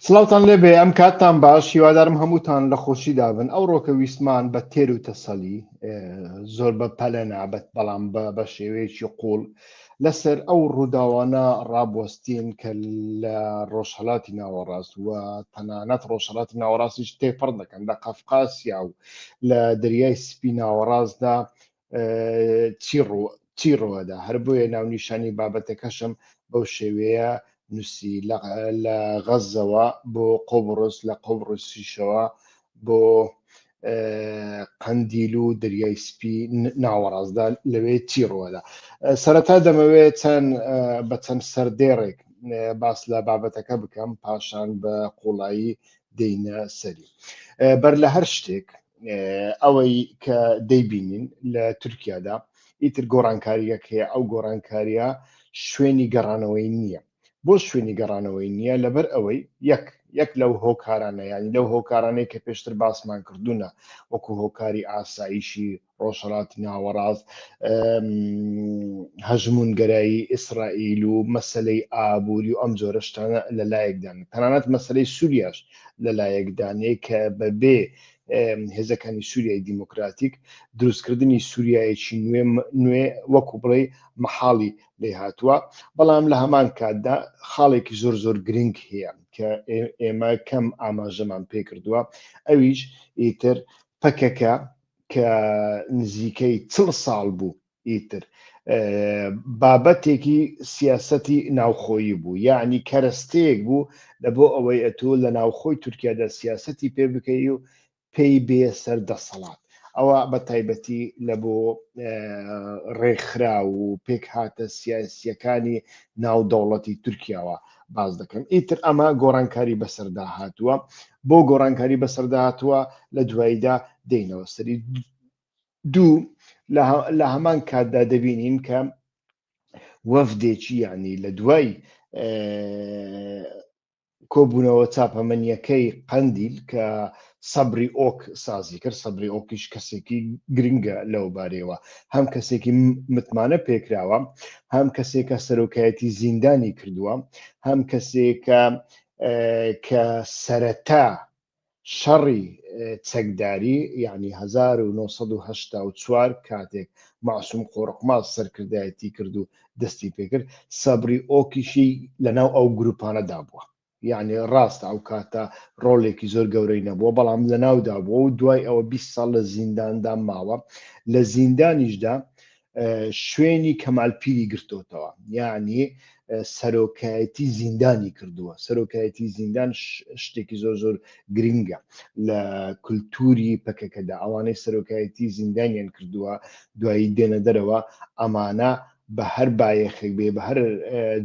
سڵاوتان لێبێ ئەم کاتتان باش هیوادارم هەمووتان لە خۆشیدا بن ئەو ڕۆکە ویستمان بە تێر و تەسەلی زۆر بە پەلە نابەت بەڵام بە بە شێوەیەکی قوڵ لەسەر ئەو ڕووداوانە ڕابوەستین کە لە ڕۆژهەلاتی ناوەڕاست و تەنانەت ڕۆژهەلاتی ناوەڕاستیش تێپەڕ دەکەن لە قەفقاسیا و لە دەریای سپی ناوەڕاستدا چی ڕوو چی ڕووەدا هەر بۆیە ناونیشانی بابەتەکەشم بەو شێوەیە نووسی لە غەزەوە بۆ قۆبڕس لە قۆبڕسیشەوە بۆ قەندیل و دەریای سپی ناوەڕاستدا لەوێ چی ڕووەدا سەرەتا دەمەوێت چەند بە چەند سەردێڕێک باس لە بابەتەکە بکەم پاشان بە قوڵایی دێینە سەری بەر لە هەر شتێک ئەوەی کە دەیبینین لە تورکیادا ئیتر گۆڕانکاریەک هەیە ئەو گۆڕانکاریە شوێنی گەڕانەوەی نییە بۆ شوێنی گەڕانەوەی نییە لەبەر ئەوەی یەک یەک لەو هۆکارانە یانی لەو هۆکارانەی کە پێشتر باسمان کردوونە وەکو هۆکاری ئاسایشی ڕۆژهەڵاتی ناوەڕاست هەژمونگەرایی ئیسرائیل و مەسلەی ئابووری و ئەم جۆرە شتانە لە لایەکدان تەنانەت مەسلەی سووریاش لە لایەکدانێ کە بەبێ هێزەکانی سووریای دیموکراتیک دروستکردنی سووریایەکی نوێ نوێ وەکو بڵێ مەحاڵی لێ هاتووە بەڵام لە هەمان کاتدا خاڵێکی زۆر زۆر گرنگ هەیە کە ئێمە کەم ئاماژەمان پێکردووە ئەویش ئیتر پەکەکە کە نزیکەی چڵ ساڵ بوو ئیتر بابەتێکی سیاسەتی ناوخۆیی بوو یعنی کەرەستەیەک بوو لە بۆ ئەوەی ئەتۆ لە ناوخۆی تورکیادا سیاسەتی پێ بکەی و پێی بێ سەر دەسەڵات ئەوە بە تایبەتی لە بۆ ڕێکخراو و پێکهاتە سیاسیەکانی ناو دەوڵەتی تورکیاوە باس دەکەن ئیتر ئەمە گۆڕانکاری بەسەردا هاتووە بۆ گۆڕانکاری بەسەردا هاتووە لە دواییدا دێینەوە سەری دوو لە هەمان کاتدا دەبینین کە وەفدێکی یعنی لە دوای کۆبوونەوە چاپەمەنیەکەی قەندیل کە سەبری ئۆک سازی کرد سەبری ئۆکیش کەسێکی گرنگە لەو بارەیەوە هەم کەسێکی متمانە پێکراوە هەم کەسێکە سەرۆکایەتی زیندانی کردووە هەم کەسێکە کە سەرەتا شەڕی چەکداری یعنی 1984 کاتێک معسوم قۆرقماز سەرکردایەتی کرد و دەستی پێکرد سەبری ئۆکیشی لەناو ئەو گروپانەدا بووە یعنی ڕاستە ئەو کاتە ڕۆلێکی زۆر گەورەی نەبووە بەڵام لە ناودا بووە و دوای ئەوە 20 ساڵ لە زینداندا ماوە لە زیندانیشدا شوێنی کەمال پیری گرتۆتەوە یعنی سەرۆکایەتی زیندانی کردووە سەرۆکایەتی زیندان شتێکی زۆر زۆر گرنگە لە کولتوری پەکەکەدا ئەوانەی سەرۆکایەتی زیندانیان کردووە دوایی دێنە دەرەوە ئەمانە بە هەر بایەخێک بێ بە هەر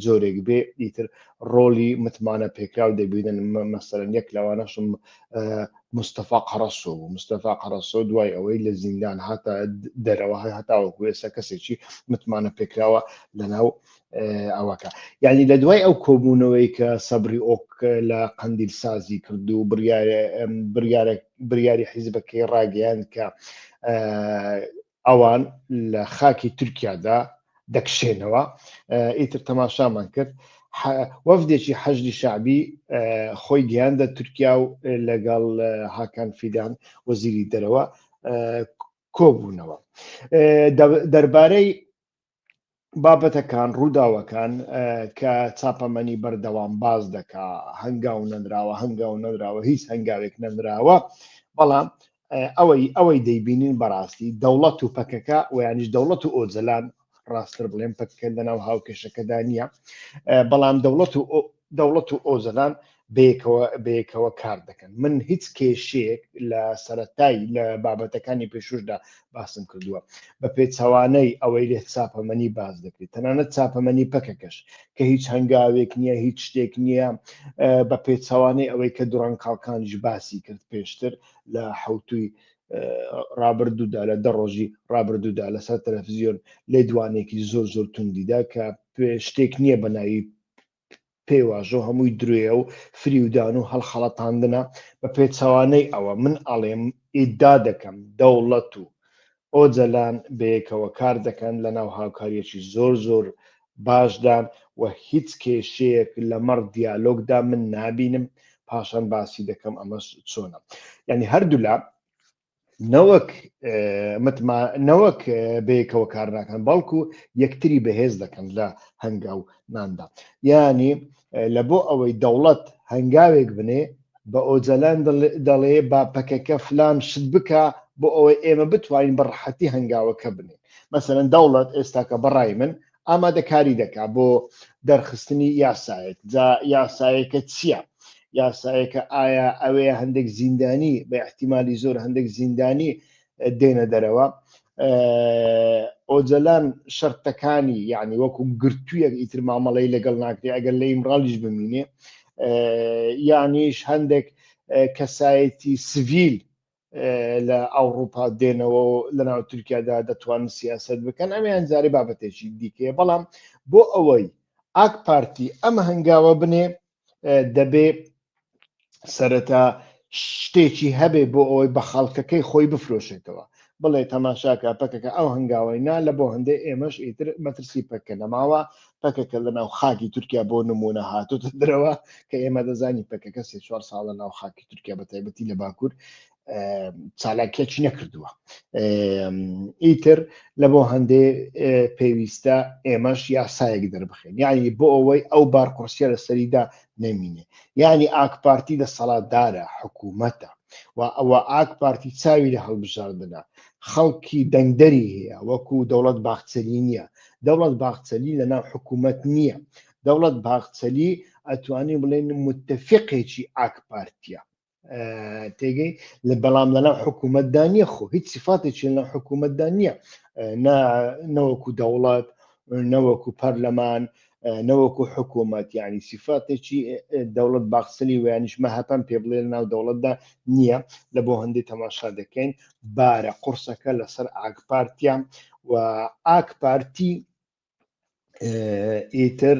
جۆرێک بێ ئیتر ڕۆلی متمانە پێکراو دەبینن مەسەرەن یەک لەوانەشم مستەفا قەرەسۆ بوو مستەفا قەرەسۆ دوای ئەوەی لە زیندان هاتە دەرەوە هەتاوەکو ئێستا کەسێکی متمانە پێکراوە لەناو ئەوەکە یعنی لە دوای ئەو کۆبوونەوەی کە سەبری ئۆک لە قەندیل سازی کرد و بڕیارە بڕیاری حیزبەکەی ڕاگەیاند کە ئەوان لە خاکی تورکیادا دەکشێنەوە ئیتر تەماشامان کرد وەفدێکی حەشدی شعبی خۆی گەیاندە تورکیا و لەگەڵ هاکان فیدان وەزیری دەرەوە کۆبوونەوە دەربارەی بابەتەکان، ڕووداوەکان کە چاپەمەنی بەردەوام باس دەکا، هەنگاو نەنراوە، هەنگاو نەنراوە، هیچ هەنگاوێک نەنراوە، بەڵام ئەوەی ئەوەی دەیبینین بەڕاستی دەوڵەت و پەکەکە و یانیش دەوڵەت و ئۆجەلان ڕاستتر بڵێم پەکەکە لەناو هاوکێشەکەدا نییە، بەڵام دەوڵەت و دەوڵەت و ئۆجەلان بەیەکەوە بەیەکەوە کار دەکەن من هیچ کێشەیەک لە سەتای لە بابەتەکانی پێشوشدا باسم کردووە بە پێچەوانەی ئەوەی لێ چاپەمەنی باز دەکرێت تەنانەت چاپەمەنی پەکەکەش کە هیچ هەنگاوێک نییە هیچ شتێک نییە بە پێچەوانەی ئەوەی کە دوڕان کاڵکانیش باسی کرد پێشتر لە حوتوی ڕابردوودا لە دە ڕۆژی ڕابردوودا لەسەر تەلەفزیۆن لێدوانێکی زۆر زۆر توندیدا کە شتێک نییە بە ناوی پێواژۆ هەمووی درۆیە و فریودان و هەڵخەڵەتاندنە، بە پێچەوانەی ئەوە من ئەڵێم ئیددا دەکەم دەوڵەت و ئۆجەلان بەیەکەوە کار دەکەن لەناو هاوکاریەکی زۆر زۆر باشدان و هیچ کێشەیەک لەمەڕ دیالۆگدا من نابینم. پاشان باسی دەکەم ئەمەش چۆنە. یعنی هەردوولا نەوەک متما نەوەک بەیەکەوە کار ناکەن بەڵکو یەکتری بەهێز دەکەن لە هەنگاو ناندا یانی لە بۆ ئەوەی دەوڵەت هەنگاوێک بنێ بە ئۆجەلان دەڵێ با پەکەکە فلان شت بکە بۆ ئەوەی ئێمە بتوانین بە ڕەحەتی هەنگاوەکە بنێن مەسەلەن دەوڵەت ئێستاکە بەڕای من ئامادەکاری دەکا بۆ دەرخستنی یاسایەک جا یاسایەکە چییە؟ یاسایەکە ئایا ئەوەیە هەندێک زیندانی بە احتیممالی زۆر هەندێک زیندانی دێنە دەرەوە ئۆجەلان شەرتەکانی یعنی وەکو گرتوویەک ئیتر مامەڵەی لەگەڵ ناکرێ ئەگەر لە ئیمرالیش بمینێ یانیش هەندێک کەسایەتی سڤیل لە ئەوروپا دێنەوە و لە ناو تورکیادا دەتوانن سیاست بکەن ئەمەیان جارێ بابەتێکی دیکەیە بەڵام بۆ ئەوەی ئاک پارتی ئەمە هەنگاوە بنێ دەبێ سەرەتا شتێکی هەبێ بۆ ئەوەی بە خەڵکەکەی خۆی بفرۆشێتەوە بڵێ تەماشاکە پەکەکە ئەو هەنگاوەی نا لە بۆ هەندێ ئێمەش ئیتر مەترسی پەکە نەماوە پەکەکە لە ناو خاکی تورکیا بۆ نمونە هاتوتە درەوە کە ئێمە دەزانین پەکەکە سێ چوار ساڵە ناو خاکی تورکیا بە تایبەتی لە باکوور چالاکیەکی نەکردووە ئیتر لە بۆ هەندێ پێویستە ئێمەش یاسایەک دەربخێن یعنی بۆ ئەوەی ئەو بار قورسیە لە سەریدا نەمینێ یعنی ئاک پارتی دەسەڵاتدارە حکوومەتە و ئەوە ئاک پارتی چاوی لە هەڵبژاردنە خەڵکی دەنگدەری هەیە وەکو دەوڵەت باخچەلی نییە دەوڵەت باخچەلی لە ناو حکوومەت نییە دەوڵەت باخچەلی ئەتوانین بڵێن متفقێکی ئاک پارتیە تێگەی لە بەڵام لەناو حکوومەتدا نییە خۆ هیچ سیفاتێکی لەناو حکوومەتدا نییە نەوەکو دەوڵەت نەوەکو پەرلەمان نەوەکو حکوومەت یعنی سیفاتێکی دەوڵەت باخسلی ویانیش مەهەپەم پێ بڵێ لەناو دەوڵەتدا نییە لە بۆ هەندی تەماشا دەکەین بارە قورسەکە لەسەر ئاک پارتیا و ئاک پارتی ئیتر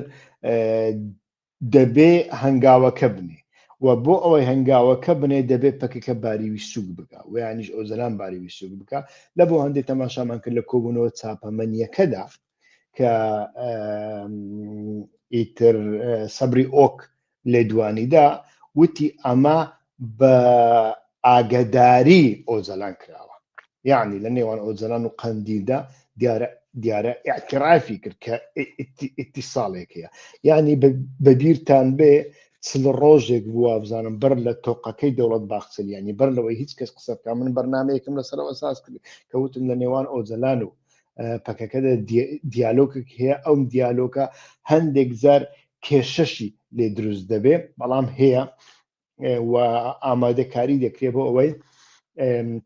دەبێ هەنگاوەکە بنێ و بۆ ئەوەی هەنگاوەکە بنێ دەبێ پەکەکە باریوی سوک بکا و یانیش ئۆجەلان باریوی سوک بکا لە بۆ هەندێ تەماشامان کرد لە کۆبوونەوە چاپەمەنیەکەدا کە ئیتر سەبری ئۆک لێدوانیدا وتی ئەمە بە ئاگەداری ئۆجەلان کراوە یعنی لە نێوان ئۆجەلان و قەندیلدا دیارە دیارە ئاعترافی کرد کە ئیتیساڵێک هەیە یعنی بەبییرتان بێ چل ڕۆژێک بووە بزانم بەر لە تۆقەکەی دەوڵەت باخچەلی ینی بەر لەوەی هیچ کەس قسە بکە من بەرنمەیەکم لەسەرەوە ساز کرد کە وتم لە نێوان ئۆجەلان و پەکەکەدا دیالۆکێک هەیە ئەو دیالۆکە هەندێک جار کێشەشی لێ دروست دەبێ بەڵام هەیە و ئامادەکاری دەکرێت بۆ ئەوەی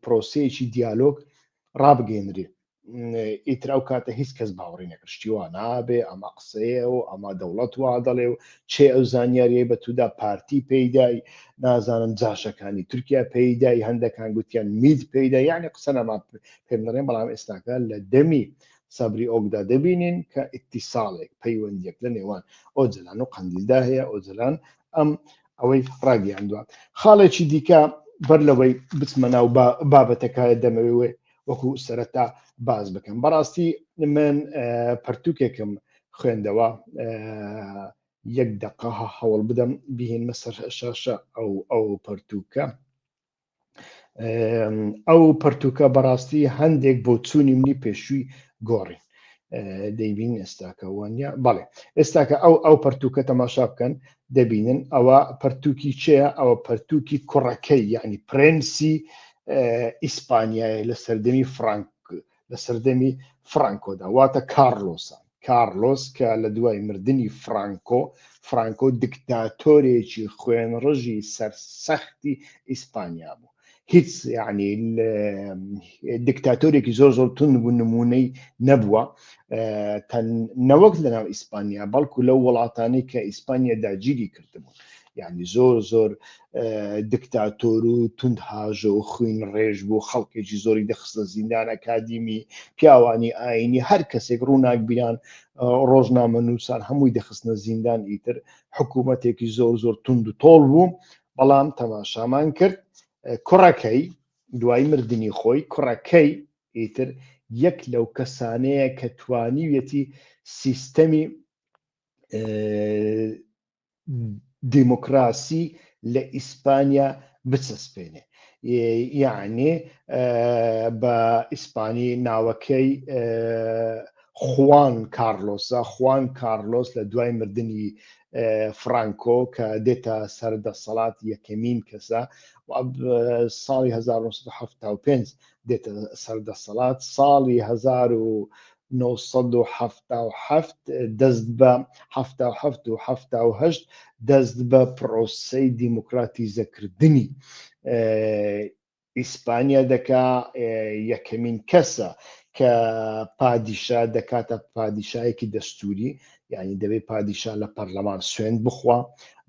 پرۆسەیەکی دیالۆگ ڕابگەێنرێ ئیتر ئەو کاتە هیچ کەس باوەڕی نەکرد شتی وا نابێ ئەمە قسەیە و ئەمە دەوڵەت وا دەڵێ و چێ ئەو زانیاریەی بە تودا پارتی پێیدای نازانم جاشەکانی تورکیا پێیدای هەندەکان گوتیان میت پێیدا یعنی قسە نەما پێم دەڵێن بەڵام ئێستاکە لە دەمی سەبری ئۆکدا دەبینین کە ئیتیساڵێک پەیوەندیەک لە نێوان ئۆجەلان و قەندیلدا هەیە ئۆجەلان ئەم ئەوەی ڕاگەیاندووە خاڵێکی دیکە بەر لەوەی بچمە ناو بابەتەکە دەمەوێ وەکو سەرەتا باز بکەم بەڕاستی من پەرتوکێکم خوێندەوە یەک دقە هەوڵ بدەم بهێنمە سەر شاشە ئەو ئەو پەرتوکە ئەو پەرتوکە بەڕاستی هەندێک بۆچوونی منی پێشووی گۆڕین دەیبین ئێستاکە وانە بەڵێ ئێستاکە ئەو ئەو پەرتوکە تەماشا بکەن دەبینن ئەوە پەرتوکی چێە ئەوە پەرتوکی کوڕەکەی یعنی پرەنسی ئیسپانیایە لە سەردەمی فرانک لە سەردەمی فرانکۆدا واتە کارلۆسە کارلۆس کە لە دوای مردنی فرانکۆ، فرانکۆ دکتاتۆرێکی خوێنڕژی سەرسەختی ئیسپانیا بوو. هیچ یعنی دکتاتۆرێکی زۆر زۆر توند بوو نمونەی نەبووە نەوەک لەناو ئیسپانیا بەڵکو لەو وڵاتانەی کە ئیسپانیا داگیری کردبوون یعنی زۆر زۆر دکتاتۆر و توند هاژە و خوین ڕێژ بوو خەڵکێکی زۆری دەخستە زیندان ئەکادیمی پیاوانی ئاینی هەر کەسێک ڕووناکبیران ڕۆژنامە نووسان هەمووی دەخستنە زیندان ئیتر حکوومەتێکی زۆر زۆر توند و تۆڵ بوو بەڵام تەماشامان کرد کوڕەکەی دوای مردنی خۆی کوڕەکەی ئیتر یەک لەو کەسانەیە کە توانیویەتی سیستەمی دیموکراسی لە ئیسپانیا بچەسپێنێ. یەعنی بە ئیسپانی ناوەکەی خوان کارلۆسە، خوان کارلۆس لە دوای مردنی فرانکۆ کە دێتە سەر دەسەڵات یەکەمین کەسە ساڵی 1975 دێتە سەر دەسەڵات، ساڵی 1977 دەست بە 77 و 78 دەست بە پرۆسەی دیموکراتیزەکردنی ئیسپانیا دەکا، یەکەمین کەسە کە پادیشا دەکاتە پادیشایەکی دەستوری، یعنی دەبێت پادیشا لە پەرلەمان سوێند بخوا،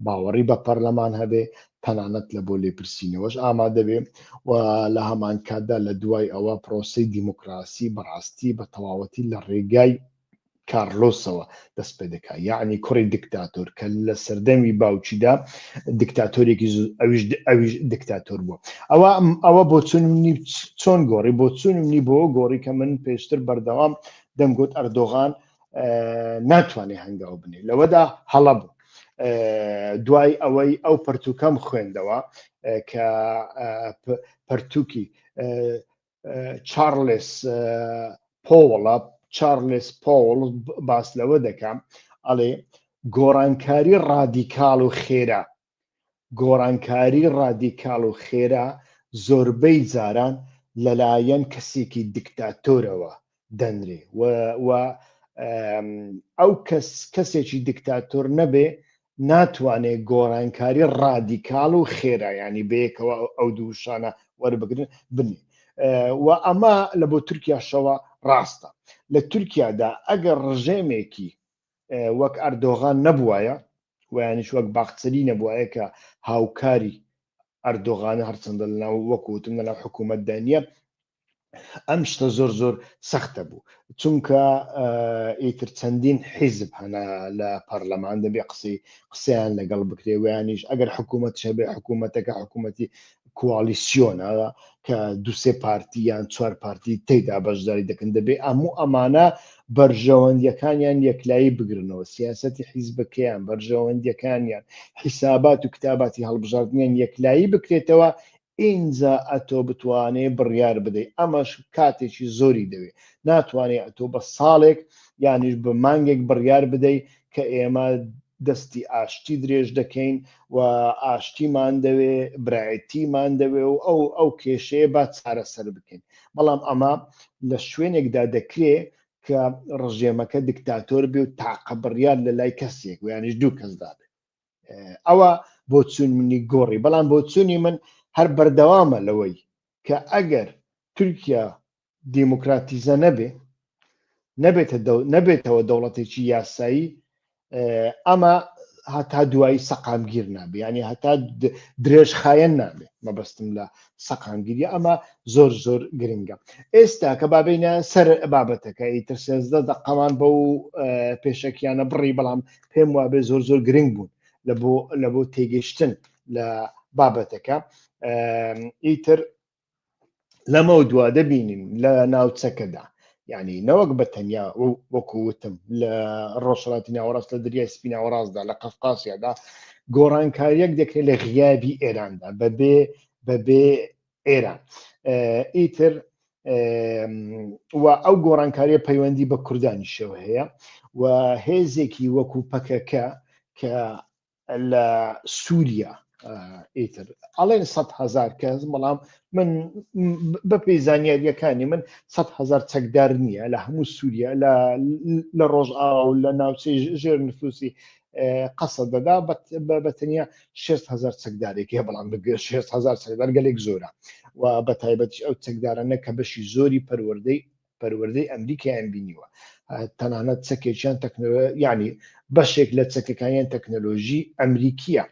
باوەڕی بە پەرلەمان هەبێ، تەنانەت لە بۆ لێپرسینەوەش ئامادە بێ و لە هەمان کاتدا لە دوای ئەوە پرۆسەی دیموکراسی بەڕاستی بە تەواوەتی لە ڕێگای کارلۆسەوە دەست پێ دەکا، یەعنی کوڕی دیکتاتۆر کە لە سەردەمی باوکیدا دیکتاتۆرێکی ئەویش ئەویش دیکتاتۆر بووە. ئەوە ئەوە بۆچوونی منی چۆن گۆڕی؟ بۆچوونی منی بۆ گۆڕی کە من پێشتر بەردەوام دەمگوت ئەردۆغان ناتوانێت هەنگاو بنێ، لەوەدا هەڵە بوو. دوای ئەوەی ئەو پەرتوکەم خوێندەوە کە پەرتوکی چارلس پۆڵە، چارلس پۆڵ باس لەوە دەکا، ئەڵێ گۆڕانکاری ڕادیکاڵ و خێرا، گۆڕانکاری ڕادیکاڵ و خێرا زۆربەی جاران لەلایەن کەسێکی دیکتاتۆرەوە دەنرێ و ئەو کەس کەسێکی دیکتاتۆر نەبێ ناتوانێ گۆڕانکاری ڕادیکاڵ و خێرا، ینی بەیەکەوە ئەو دووشانە وەربگرن بنێ. و ئەمە لە بۆ تورکیاشەوە ڕاستە. لە تورکیادا ئەگەر ڕژێمێکی وەک ئەردۆغان نەبوایە و یانیش وەک باخچەلی نەبوایە کە هاوکاری ئەردۆغانە، هەرچەندە لەناو وەک وتم لەناو حکوومەتدا نییە، ئەم شتە زۆر زۆر سەختە بوو، چونکە ئیتر چەندین حیزب هەنا لە پەرلەمان دەبێ قسەی قسەیان لەگەڵ بکرێ، ویانیش ئەگەر حکوومەت هەبێ حکوومەتەکە حکوومەتی کوالیسیۆنە کە دوسێ پارتی یان چوار پارتی تێدا بەشداری دەکەن، دەبێ ئەموو ئەمانە بەرژەوەندیەکانیان یەکلایی بگرنەوە، سیاسەتی حیزبەکەیان، بەرژەوەندیەکانیان، حیسابات و کتاباتی هەڵبژاردنیان یەکلایی بکرێتەوە، ئینجا ئەتۆ بتوانێ بڕیار بدەی، ئەمەش کاتێکی زۆری دەوێ، ناتوانێ ئەتۆ بە ساڵێک یانیش بە مانگێک بڕیار بدەی کە ئێمە دەستی ئاشتی درێژ دەکەین و ئاشتیمان دەوێ، برایەتیمان دەوێ و ئەو ئەو کێشەیە با چارەسەر بکەین. بەڵام ئەمە لە شوێنێکدا دەکرێ کە ڕژێمەکە دیکتاتۆر بێ و تاقە بڕیار لە لای کەسێک و یانیش دوو کەسدا بێ. ئەوە بۆچوون منی گۆڕی، بەڵام بۆچوونی من هەر بەردەوامە لەوەی کە ئەگەر تورکیا دیموکراتیزە نەبێ، نەبێتە نەبێتەوە دەوڵەتێکی یاسایی، ئەمە هەتا دوایی سەقامگیر نابێ، ینی هەتا درێژخایەن نابێ. مەبەستم لە سەقامگیری ئەمە زۆر زۆر گرنگە. ئێستا کە بابینە سەر بابەتەکە، ئیتر 13 دقەمان بەو پێشەکیانە بڕی، بەڵام پێم وابێ زۆر زۆر گرنگ بوون لە بۆ لە بۆ تێگەشتن لە بابەتەکە. ئیتر لەمە دوا دەبینین لە ناوچەکەدا، یعنی نەوەک بە تەنیا وەکو وتم لە ڕۆژهەڵاتی ناوەڕاست، لە دریای سپی ناوەڕاستدا، لە قەفقاسیادا گۆڕانکاریەک دەکرێت لە غیابی ئێراندا، بەبێ بەبێ ئێران. ئیتر و ئەو گۆڕانکاریە پەیوەندی بە کوردانیشەوە هەیە و هێزێکی وەکو پەکەکە کە لە سووریا ئیتر ئەڵێن 100,000 کەس، بەڵام من بەپێی زانیاریەکانی من 100,000 چەکدار نییە لە هەموو سووریا، لە ڕۆژئاوا و لە ناوچەی ژێر نفوسی قەسەدەدا بە تەنیا 6,000 چەکدارێک هەیە، بەڵام بگە 6,000 چەکدار گەلێک زۆرە و بە تایبەتیش ئەو چەکدارانە کە بەشی زۆری پەروەردەی پەروەردەی ئەمریکایان بینیوە، تەنانەت چەکێکیان تەکنۆلۆ یعنی بەشێک لە چەکەکانیان تەکنەلۆژی ئەمریکیە.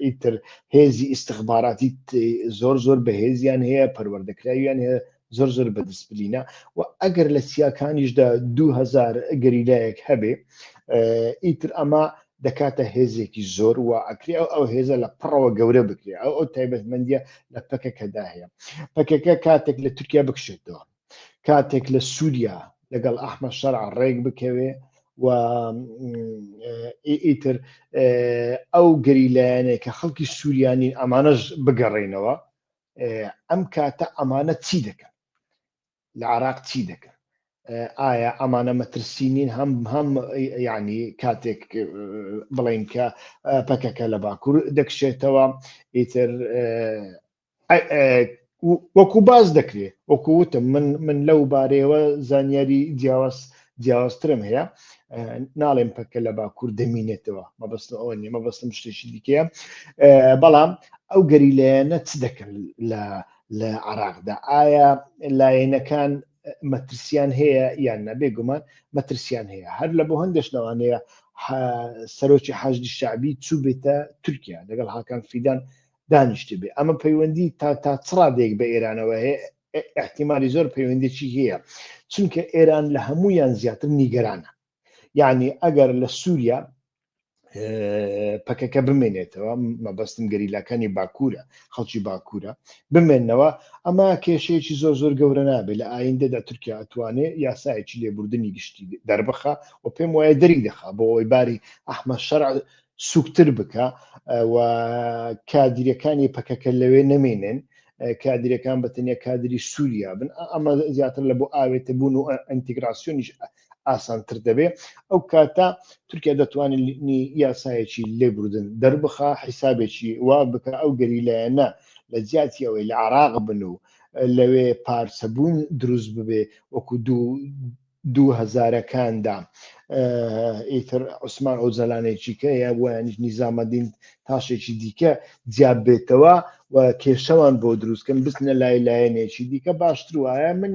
ئیتر هێزی ئیستخباراتی زۆر زۆر بەهێزیان هەیە، پەروەردەکراویان هەیە، زۆر زۆر بە دیسپلینە و ئەگەر لە چیاکانیشدا 2000 گەریلایەک هەبێ، ئیتر ئەمە دەکاتە هێزێکی زۆر و ئەکرێ ئەو ئەو هێزە لە پڕەوە گەورە بکرێ. ئەو ئەو تایبەتمەندیە لە پەکەکەدا هەیە. پەکەکە کاتێک لە تورکیا بکشێتەوە، کاتێک لە سووریا لەگەڵ ئەحمەد شەرع ڕێک بکەوێ و ئیتر ئەو گەریلایانەی کە خەڵکی سووریانین ئەمانەش بگەڕێنەوە ئەم کاتە ئەمانە چی دەکەن لە عراق چی دەکەن ئایا ئەمانە مەترسی نین هەم هەم یعنی کاتێک بڵین کە پەکەکە لە باکوور دەکشێتەوە ئیتر وەکو باز دەکرێت وەکو وتم من من لەو بارەیەوە زانیاری جیاواز جیاوازترم هەیە ناڵێم پەکە لە باکوور دەمینێتەوە مەبەستم ئەوە نیە مەبەستم شتێکی دیکەیە بەڵام ئەو گەریلایەنە چ دەکەن لە لە عراقدا ئایا لایەنەکان مەترسیان هەیە یان نە بێگومان مەترسیان هەیە هەر لە بۆ هەندێش لەوانەیە سەرۆکی حەشدی شعبی چوو بێتە تورکیا لەگەڵ هاکان فیدان دانیشتبێ ئەمە پەیوەندی تا تا چ ڕادەیەک بە ئێرانەوە هەیە احتیمالی زۆر پەیوەندێکی هەیە چونکە ئێران لە هەمویان زیاتر نیگەرانە یعنی ئەگەر لە سووریا پەکەکە بمێنێتەوە مەبەستم گەریلاکانی باکوورە خەڵکی باکوورە بمێنەوە ئەمە کێشەیەکی زۆر زۆر گەورە نابێت لە ئایندەدا تورکیا ئەتوانێ یاسایەکی لێبوردنی گشتی دەربخە و پێم وایە دەری دەخا بۆ ئەوەی باری ئەحمە شەرع سوکتر بکە و کادیرەکانی پەکەکە لەوێ نەمێنن کادیرەکان بە تەنیا کادری سووریا بن ئەمە زیاتر لە بۆ ئاوێتە بوون و ئەنتیگراسیۆنیش ئاسانتر دەبێ ئەو کاتە تورکیا دەتوانێت یاسایەکی لێبوردن دەربخا حیسابێکی وا بکە ئەو گەریلایەنە لە جیاتی ئەوەی لە عراق بن و لەوێ پارچەبوون دروست ببێ وەکو دوو دوو هەزارەکاندا ئیتر عوسمان ئۆجەلانێکی کە یا ویانیش نیزامەدین تاشێکی دیکە جیا بێتەوە و کێشەوان بۆ دروستکەن بچنە لای لایەنێکی دیکە باشتر وایە من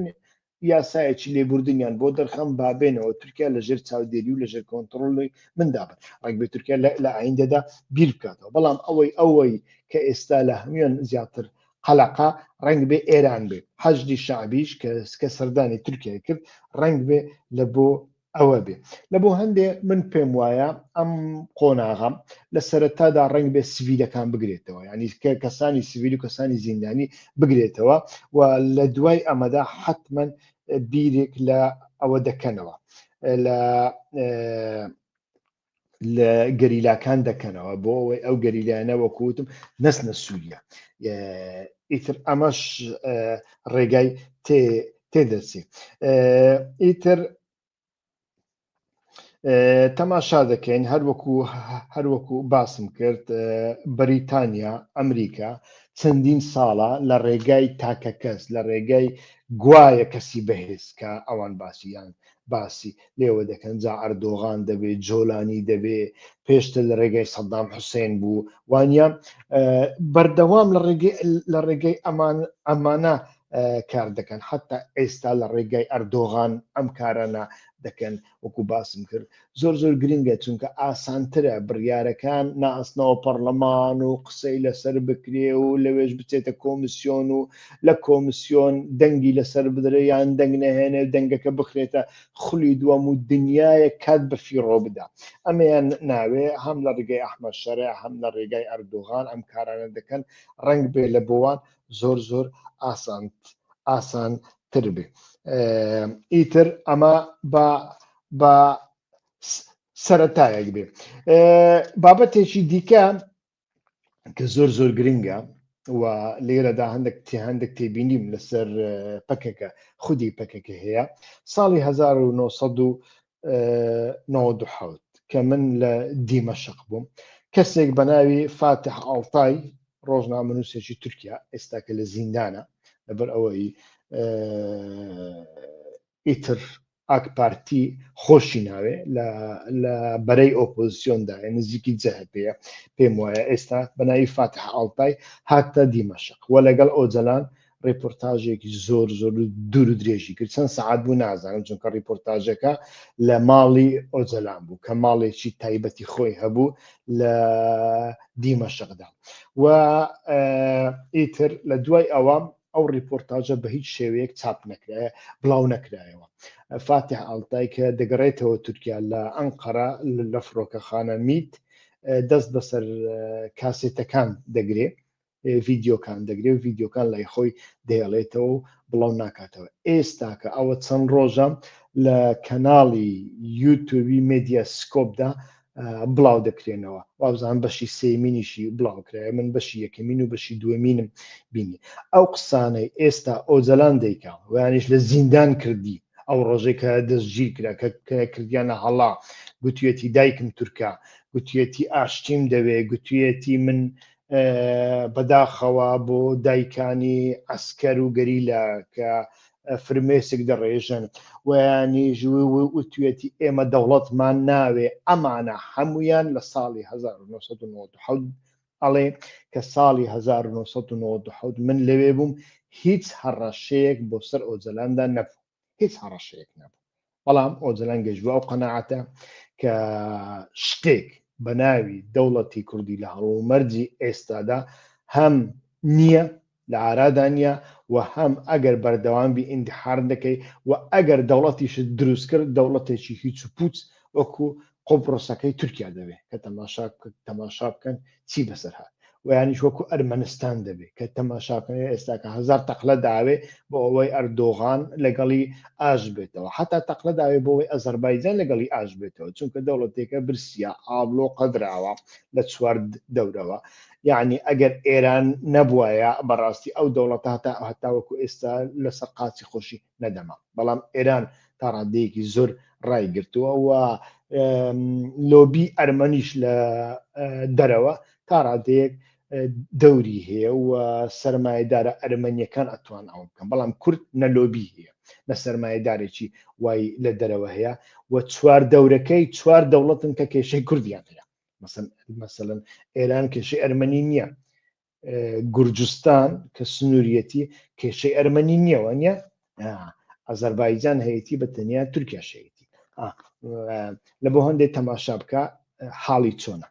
یاسایەکی لێبوردنیان بۆ دەرخەم بابێنەوە تورکیا لەژێر چاودێری و لەژێر کۆنتترۆلی مندا بن ڕێک بێ تورکیا لە ئایندەدا بیر بکاتەوە بەڵام ئەوەی ئەوەی کە ئێستا لە هەموان زیاتر قەلەقە ڕەنگ بێ ئێران بێ حەشدی شەعبیش کە کە سەردانی تورکیای کرد ڕەنگ بێ لە بۆ ئەوە بێ لە بۆ هەندێ من پێم وایە ئەم قۆناغە لە سەرەتادا ڕەنگ بێ سڤیلەکان بگرێتەوە ینی کە کەسانی سڤیل و کەسانی زیندانی بگرێتەوە و لە دوای ئەمەدا حتمما بیرێک لە ئەوە دەکەنەوە لە لە گەریلاکان دەکەنەوە بۆ ئەوەی ئەو گەریلانە وەکوتم نەچنە سووریا ئیتر ئەمەش ڕێگای تێ تێدەچێ ئیتر تەماشا دەکەین هەروەکو هەروەکو باسم کرد بەریتانیا ئەمریکا چەندین ساڵە لە ڕێگای تاکەکەس لە ڕێگای گوایە کەسی بەهێز کە ئەوان باسییان باسی لێوە دەکەن جا ئەردۆغان دەبێ جۆلانی دەبێ پێشتر لە ڕێگای سەدام حوسێن بوو وانە بەردەوام لە ڕێگەی لە ڕێگەی ئەمان ئەمانە کار دەکەن حتا ئێستا لە ڕێگای ئەردۆغان ئەم کارانە دەکەن وەکو باسم کرد زۆر زۆر گرنگە چونکە ئاسانترە بڕیارەکان ناسنەوە پەرلەمان و قسەی لەسەر بکرێ و لەوێش بچێتە کۆمسیۆن و لە کۆمسیۆن دەنگی لەسەر بدرێ یان دەنگ نەهێنێ و دەنگەکە بخرێتە خولی دووەم و دنیایەک کات بە فیڕۆ بدا ئەمەیان ناوێ هەم لە ڕێگەی ئەحمەد شەرع هەم لە ڕێگای ئەردۆغان ئەم کارانە دەکەن ڕەنگ بێ لە بۆوان زۆر زۆر ئاسان ئاسان تر بێ ئیتر ئەمە بە بە سەرەتایەک بێ بابەتێکی دیکە کە زۆر زۆر گرنگە و لێرەدا هەندێک هەندێک تێبینیم لەسەر پەکەکە خودی پەکەکە هەیە ساڵی 1997 کە من لە دیمەشق بووم کەسێک بە ناوی فاتح ئاڵتای ڕۆژنامەنووسێکی تورکیا ئێستا کە لە زیندانە لەبەر ئەوەی ئیتر ئاک پارتی خۆشی ناوێ لە بەرەی ئۆپۆزیسیۆندا نزیکی جەهەپەیە پێم وایە ئێستا بە ناوی فاتح ئاڵتای هاتە دیمەشق و لەگەڵ ئۆجەلان ڕیپۆرتاژێکی زۆر زۆر دوور و درێژی کرد چەند سەعات بوو نازانم چونکە ڕیپۆرتاژەکە لە ماڵی ئۆجەلان بوو کە ماڵێکی تایبەتی خۆی هەبوو لە دیمەشقدا و ئیتر لە دوای ئەوە ئەو ڕیپۆرتاژە بە هیچ شێوەیەک چاپ نەکرایە بڵاو نەکرایەوە فاتح ئاڵتای کە دەگەڕێتەوە تورکیا لە ئەنقەرە لە فڕۆکەخانە میت دەست بەسەر کاسێتەکان دەگرێ. ڤیدیۆکان دەگرێ و ڤیدیۆکان لای خۆی دەهێڵێتەوە و بڵاو ناکاتەوە. ئێستاکە ئەوە چەند ڕۆژە لە کەناڵی یوتوبی مێدیا سکۆپدا بڵاو دەکرێنەوە. وابزانم بەشی سێمینیشی بڵاو کرایە، من بەشی یەکەمین و بەشی دووەمینم بینی. ئەو قسانەی ئێستا ئۆجەلان دەیکا ویانیش لە زیندان کردی ئەو ڕۆژەی کە دەستگیر کرا کە کردیانە هەڵا گوتویەتی دایکم تورکە، گوتویەتی ئاشتیم دەوێ، گوتویەتی من بەداخەوە بۆ دایکانی عەسکەر و گەریلا کە فرمێسک دەڕێژن ویانیش وتویەتی ئێمە دەوڵەتمان ناوێ، ئەمانە هەمویان لە ساڵی 1997 ئەڵێ کە ساڵی 1997 من لەوێ بووم هیچ هەڕەشەیەک بۆ سەر ئۆجەلاندا نەبوو، هیچ هەڕەشەیەک نەبوو. بەڵام ئۆجەلان گەشت ئەو قەناعەتە کە شتێک بە ناوی دەوڵەتی کوردی لە هەڵومەرجی ئێستادا هەم نییە لە ئارادا نییە و هەم ئەگەر بەردەوام بی ئیندحار دەکەی و ئەگەر دەوڵەتیشت دروست کرد دەوڵەتێکی هیچ و پوچ وەکو قوبڕسەکەی تورکیا دەبێ کە تەماشا تەماشا بکەن چی بەسەر هات و یانیش وەکو ئەرمەنستان دەبێ کە تەماشا بکەن ئێستاکە هەزار تەقلە داوێ بۆ ئەوەی ئەردۆغان لەگەڵی ئاش بێتەوە حتا تەقلە داوێ بۆ ئەوەی ئەزەربایجان لەگەڵی ئاش بێتەوە چونکە دەوڵەتێکە برسیە ئابلۆ قەدراوە لە چوار دەورەوە یعنی ئەگەر ئێران نەبوایە بەڕاستی ئەو دەوڵەتە هەتا هەتاوەکو ئێستا لەسەر قاچی خۆشی نەدەما بەڵام ئێران تا ڕادەیەکی زۆر ڕایگرتووە و لۆبی ئەرمەنیش لە دەرەوە تا ڕادەیەک دەوری هەیە و سەرمایەدارە ئەرمەنیەکان ئەتوان ئەوە بکەن بەڵام کورد نە لۆبی هەیە نە سەرمایەدارێکی وای لە دەرەوە هەیە و چوار دەورەکەی چوار دەوڵەتن کە کێشەی کوردیان هەیە مەسەلەن ئێران کێشەی ئەرمەنی نییە گورجستان کە سنووریەتی کێشەی ئەرمەنی نییە وانە ئازەربایجان هەیەی بە تەنیا تورکیا شەیەتی لە بۆ هەندێک تەماشا بکە حاڵی چۆنە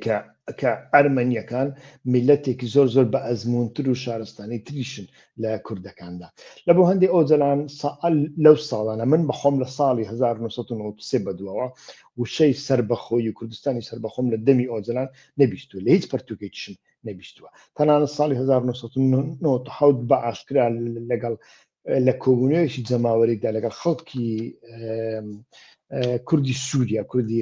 کە کە ئەرمەنیەکان میلەتێکی زۆر زۆر بە ئەزمونتر و شارستانی تریشن لە کوردەکاندا لە بۆ هەندێک ئۆجەلان لەو ساڵانە من بەخۆم لە ساڵی 1993 بەدواوە وشەی سەربەخۆی و کوردستانی سەربەخۆم لە دەمی ئۆجەلان نەبیستووە لە هیچ پەرتوکێکیشم نەبیستووە تەنانەت ساڵی 1997 بە ئاشکرا لەگەڵ لە کۆبوونەوەیەکی جەماوەریدا لەگەڵ خەڵکی کوردی سووریا کوردی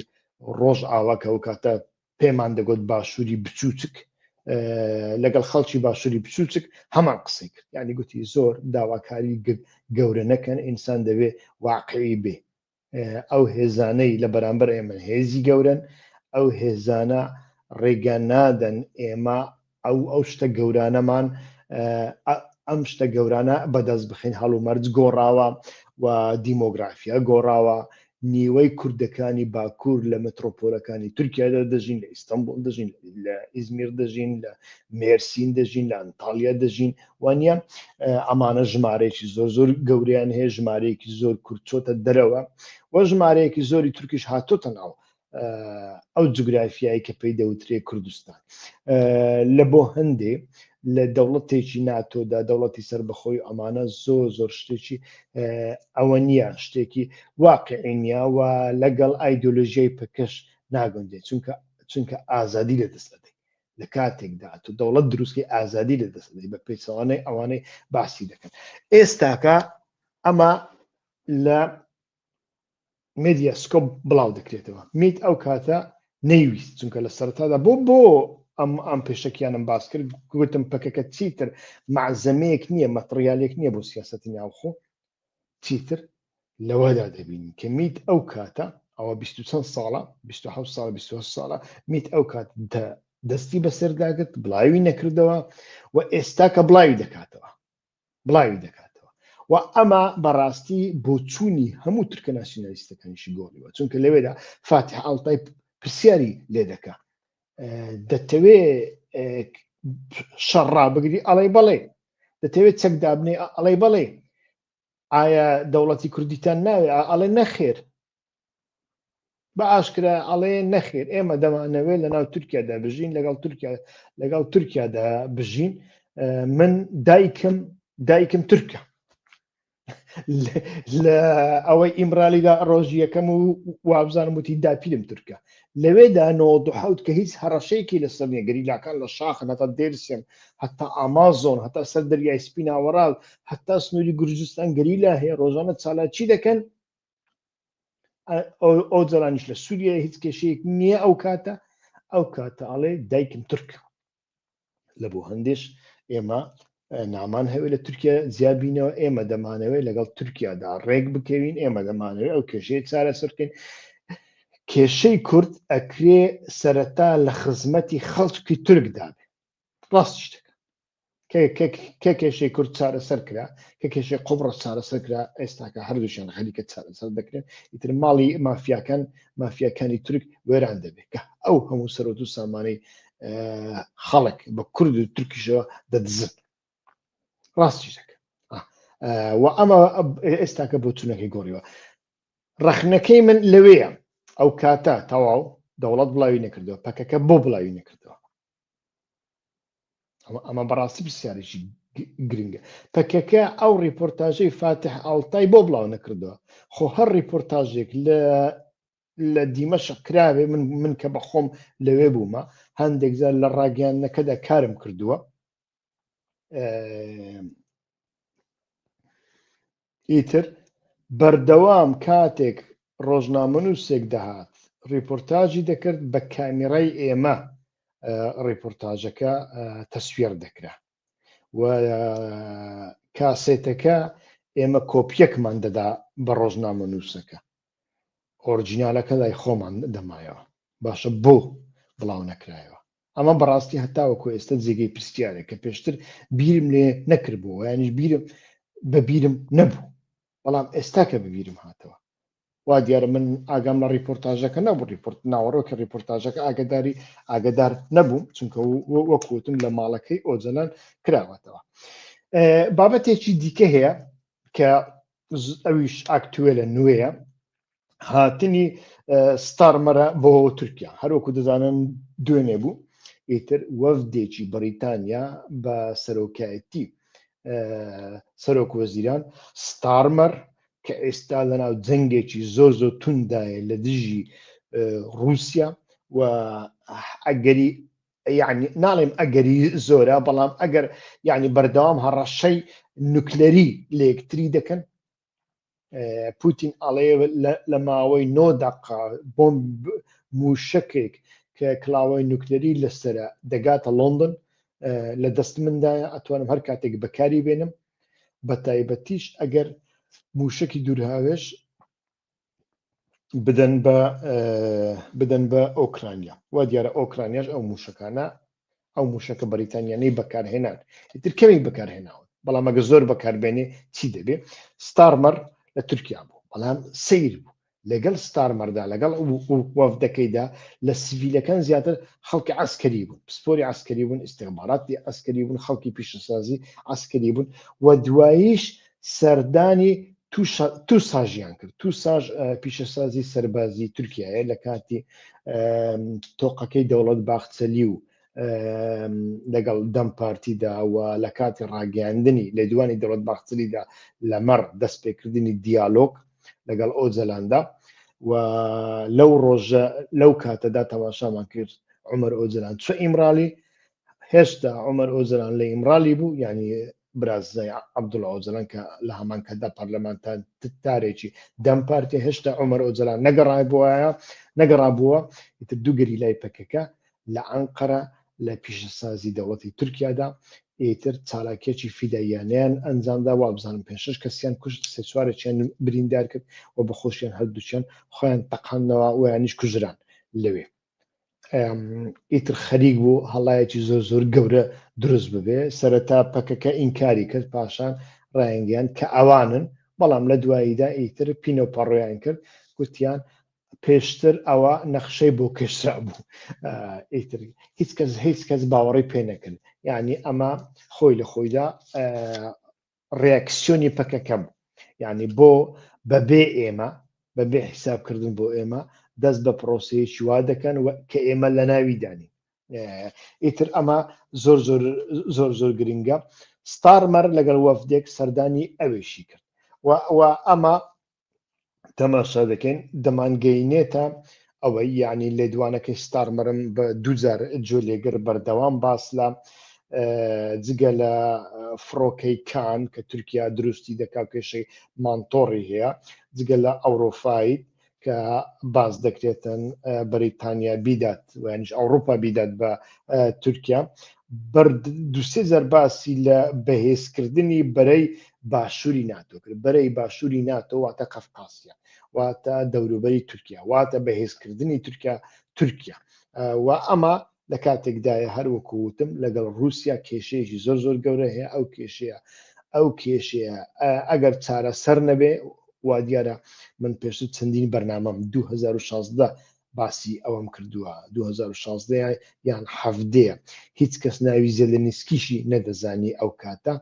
ڕۆژ ئاوا کە ئەو کاتە پێمان دەگوت باشووری بچوچک لەگەڵ خەڵکی باشووری بچوچک هەمان قسەی کرد یعنی گوتی زۆر داواکاری گەورە نەکەن ئینسان دەبێ واقعی بێ ئەو هێزانەی لە بەرامبەر ئێمە هێزی گەورن ئەو هێزانە ڕێگا نادەن ئێمە ئەو ئەو شتە گەورانەمان ئەم شتە گەورانە بەدەست بخین هەڵومەرج گۆڕاوە و دیمۆگرافیا گۆڕاوە نیوەی کوردەکانی باکوور لە مترۆپۆلەکانی تورکیادا دەژین لە ئیستانبول دەژین لە ئیزمیر دەژین لە مێرسین دەژین لە ئەنتالیا دەژین وانە ئەمانە ژمارەیەکی زۆر زۆر گەوریان هەیە ژمارەیەکی زۆر کورد چۆتە دەرەوە و ژمارەیەکی زۆری تورکیش هاتۆتە ناو ئەو جوگرافیایی کە پێی دەوترێ کوردستان لە بۆ هەندێ لە دەوڵەتێکی ناتۆدا دەوڵەتی سەربەخۆی ئەمانە زۆر زۆر شتێکی ئەوە نییە شتێکی واقعی نییە و لەگەڵ ئایدۆلۆژیای پەکەش ناگونجێت چونکە چونکە ئازادی لە دەست دەدەی لە کاتێکدا تۆ دەوڵەت دروستکەی ئازادی لە دەست دەدەی بە پێچەوانەی ئەوانەی باسی دەکەن ئێستاکە ئەمە لە مێدیا سکۆپ بڵاو دەکرێتەوە میت ئەو کاتە نەیویست چونکە لە سەرەتادا بۆ بۆ ئەم ئەم پێشەکیانم باس کرد گوتم پەکەکە چیتر مەعزەمەیەک نییە مەتریالێک نییە بۆ سیاسەتی ناوخۆ چیتر لەوەدا دەبینین کە میت ئەو کاتە ئەوە 20 چەند ساڵە 27 ساڵ 28 ساڵە میت ئەو کات دەستی بەسەرداگرت بڵاوی نەکردەوە و ئێستا کە بڵاوی دەکاتەوە بڵاوی دەکاتەوە و ئەمە بەڕاستی بۆچوونی هەموو تورکە ناسیونالیستەکانیشی گۆڕیوە چونکە لەوێدا فاتح ئاڵتای پرسیاری لێ دەکا دەتەوێ شەڕ ڕابگری ئەڵێ بەڵێ دەتەوێت چەک دابنێ ئەڵێ بەڵێ ئایا دەوڵەتی کوردیتان ناوێ ئەڵێ نەخێر بە ئاشکرا ئەڵێ نەخێر ئێمە دەمانەوێت لە ناو تورکیادا بژین لەگەڵ تورکیا لەگەڵ تورکیادا بژین من دایکم دایکم تورکە. لە ئەوەی ئیمرالیدا ڕۆژی یەکەم و وابزانم وتی داپیرم تورکە لەوێدا 97 کە هیچ هەڕەشەیەکی لەسەر نیە گەریلاکان لە شاخن هەتا دێرسم هەتا ئامازۆن هەتا سەر دەریای سپی ناوەڕاست هەتا سنووری گورجستان گەریلا هەیە ڕۆژانە چالاکی دەکەن ئۆجەلانیش لە سووریە هیچ کێشەیەک نییە ئەو کاتە ئەو کاتە ئەڵێ دایکم تورکە لە بۆ هەندێش ئێمە نامان هەوێ لە تورکیا زیابینەوە ئێمە دەمانەوێت لەگەڵ تورکیادا ڕێک بکەوین ئێمە دەمانەوێت ئەو کێشەیە چارەسەر بکەین کێشەی کورد ئەکرێ سەرەتا لە خزمەتی خەڵکی تورکدا بێ ڕاست شتەکە کە کێشەی کورد چارەسەر کرا کە کێشەی قوبڕس چارەسەر کرا ئێستاکە هەردووشیان خەریکە چارەسەر دەکرێن ئیتر ماڵی مافیاکان مافیاکانی تورک وێران دەبێت کە ئەو هەموو سەرۆت و سامانەی خەڵک بە کورد و تورکیشەوە دەدزن ڕاستی دەکەن و ئەمە ئێستاکە بۆ چونەکەی گۆڕیوە ڕەخنەکەی من لەوەیە ئەو کاتە تەواو دەوڵەت بڵاوی نەکردەوە پەکەکە بۆ بڵاوی نەکردەوە ئەمە بەڕاستی پرسیارێکی گرنگە پەکەکە ئەو ڕیپۆرتاژەی فاتح ئاڵتای بۆ بڵاو نەکردەوە خۆ هەر ڕیپۆرتاژێک لە لە دیمەشق کراوێ من من کە بەخۆم لەوێ بوومە هەندێک جار لە ڕاگەیاندنەکەدا کارم کردووە ئیتر بەردەوام کاتێک ڕۆژنامەنووسێک دەهات ڕیپۆرتاجی دەکرد بە کامیرای ئێمە ڕیپۆرتاجەکە تەسویر دەکرا و کاسێتەکە ئێمە کۆپیەکمان دەدا بە ڕۆژنامەنووسەکە ئۆرجینالەکە لای خۆمان دەمایەوە باشە بۆ بڵاو نەکرایەوە ئەمە بەڕاستی هەتاوەکو ئێستا جێگەی پرسیارێک کە پێشتر بیرم لێ نەکردبوو یانیش بیرم بە بیرم نەبوو بەڵام ئێستا کە ببیرم هاتەوە وا دیارە من ئاگام لە ڕیپۆرتاژەکە نەبوو ڕیپۆرت ناوەڕۆکی ڕیپۆرتاژەکە ئاگداری ئاگدار نەبووم چونکە وەکوتم لە ماڵەکەی ئۆجەلان کراوەتەوە بابەتێکی دیکە هەیە کە ئەویش ئاکتوێلە نوێیە هاتنی ستارمەرە بۆ تورکیا هەروەکو دەزانن دوێنێ بوو ئیتر وەفدێکی بەریتانیا بە سەرۆکایەتی سەرۆک وەزیران ستارمەر کە ئێستا لەناو جەنگێکی زۆر زۆر توندایە لە دژی رووسیا و ئەگەری یعنی ناڵێم ئەگەری زۆرە بەڵام ئەگەر یعنی بەردەوام هەڕەشەی نوکلەری لە یەکتری دەکەن پوتین ئەڵێ لە ماوەی نۆ دقا بۆمب موشکێک کە کلااوەی نوکلەری لەسرە دەگاتە لۆندن لە دەست مندایە ئەتوانم هەر کاتێک بەکاری بێنم بە تایبەتیش ئەگەر موشکی دوورهاوێژ بدەن بە بدەن بە ئۆکرانیا وا دیارە ئۆکرانیاش ئەو موشەکانە ئەو موشەکە بەریتانیانەی بەکارهێنان ئیتر کەمی بەکارهێناون بەڵام ئەگە زۆر بەکاربێنێ چی دەبێ ستارمەر لە تورکیا بوو بەڵام سیر بوو لەگەڵ ستارمەردا لەگەڵ وەفدەکەیدا لە سڤیلەکان زیاتر خەڵکی عسکەری بوون پسپۆری عسکەری بوون ئیستیخباراتی عسکەری بوون خەڵکی پیشەسازی عسکەری بوون و دواییش سەردانی توساژیان کرد توساژ پیشەسازی سەربازی تورکیایە لە کاتی تۆقەکەی دەوڵەت باخچەلی و لەگەڵ دەم پارتیدا و لە کاتی ڕاگەیاندنی لێدوانی دەوڵەت باخچەلیدا لەمەڕ دەستپێکردنی دیالۆگ لەگەڵ ئۆجەلاندا و لەو ڕۆژە لەو کاتەدا تەماشامان کرد عمر ئۆجەلان چۆ ئیمرالی هێشتا عمر ئۆجەلان لە ئیمرالی بوو یعنی برازای عەبدوڵا ئۆجەلان کە لە هەمان کاتدا پەرلەمانتارێکی دەم پارتی هێشتا عومەر ئۆجەلان نەگەڕایبووایە نەگەڕابووە ئیتر دوو گەریلای پەکەکە لە ئەنقەرە لە پیشەسازی دەوڵەتی تورکیادا ئیتر چالاکیەکی فیداییانەیان ئەنجامدا وابزانم پێ شەش کەسیان کوشت سێ چوارێکیان بریندار کرد و بە خۆشیان هەردووکیان خۆیان تەقاندنەوە ویانیش کوژران لەوێ ئیتر خەریک بوو هەڵایەکی زۆر زۆر گەورە دروست ببێ سەرەتا پەکەکە ئینکاری کرد پاشان ڕایانگەیان کە ئەوانن بەڵام لە دواییدا ئیتر پینە و پەڕۆیان کرد گوتیان پێشتر ئەوە نەخشەی بۆ کێشرا بوو ئیتر هیچ کەس هیچ کەس باوەڕی پێ نەکرد یعنی ئەمە خۆی لە خۆیدا ڕیاکسیۆنی پەکەکە بوو یعنی بۆ بەبێ ئێمە بەبێ حیسابکردن بۆ ئێمە دەست بە پرۆسەیەکی وا دەکەن و کە ئێمە لە ناوی دانین ئیتر ئەمە زۆر زۆر زۆر زۆر گرنگە ستارمەر لەگەڵ وەفدێک سەردانی ئەوێشی کرد. و ئەمە تەماشا دەکەین دەمانگەینێتە ئەوەی یعنی لێدوانەکەی ستارمەرم بە دووجار جۆلێگر بەردەوام باس لە جگە لە فڕۆکەی کان کە تورکیا دروستی دەکا کێشەی مانتۆڕی هەیە جگە لە ئەورۆفایت کە باس دەکرێتن بەریتانیا بیدات ویانیش ئەوروپا بیدات بە تورکیا بەر دوسێ جار باسی لە بەهێزکردنی بەرەی باشووری ناتۆ کرد بەرەی باشووری ناتۆ واتە قەفقاسیا واتە دەوروبەری تورکیا واتە بەهێزکردنی تورکیا تورکیا و ئەمە لە کاتێکدایە هەر وەکو وتم لەگەڵ رووسیا کێشەیەکی زۆر زۆر گەورە هەیە ئەو کێشەیە ئەو کێشەیە ئەگەر چارەسەر نەبێ وا دیارە من پێشتر چەندین بەرنامەم 2016 باسی ئەوەم کردووە 2016 یان حەڤدەیە هیچ کەس ناوی زێلێنسکیشی نەدەزانی ئەو کاتە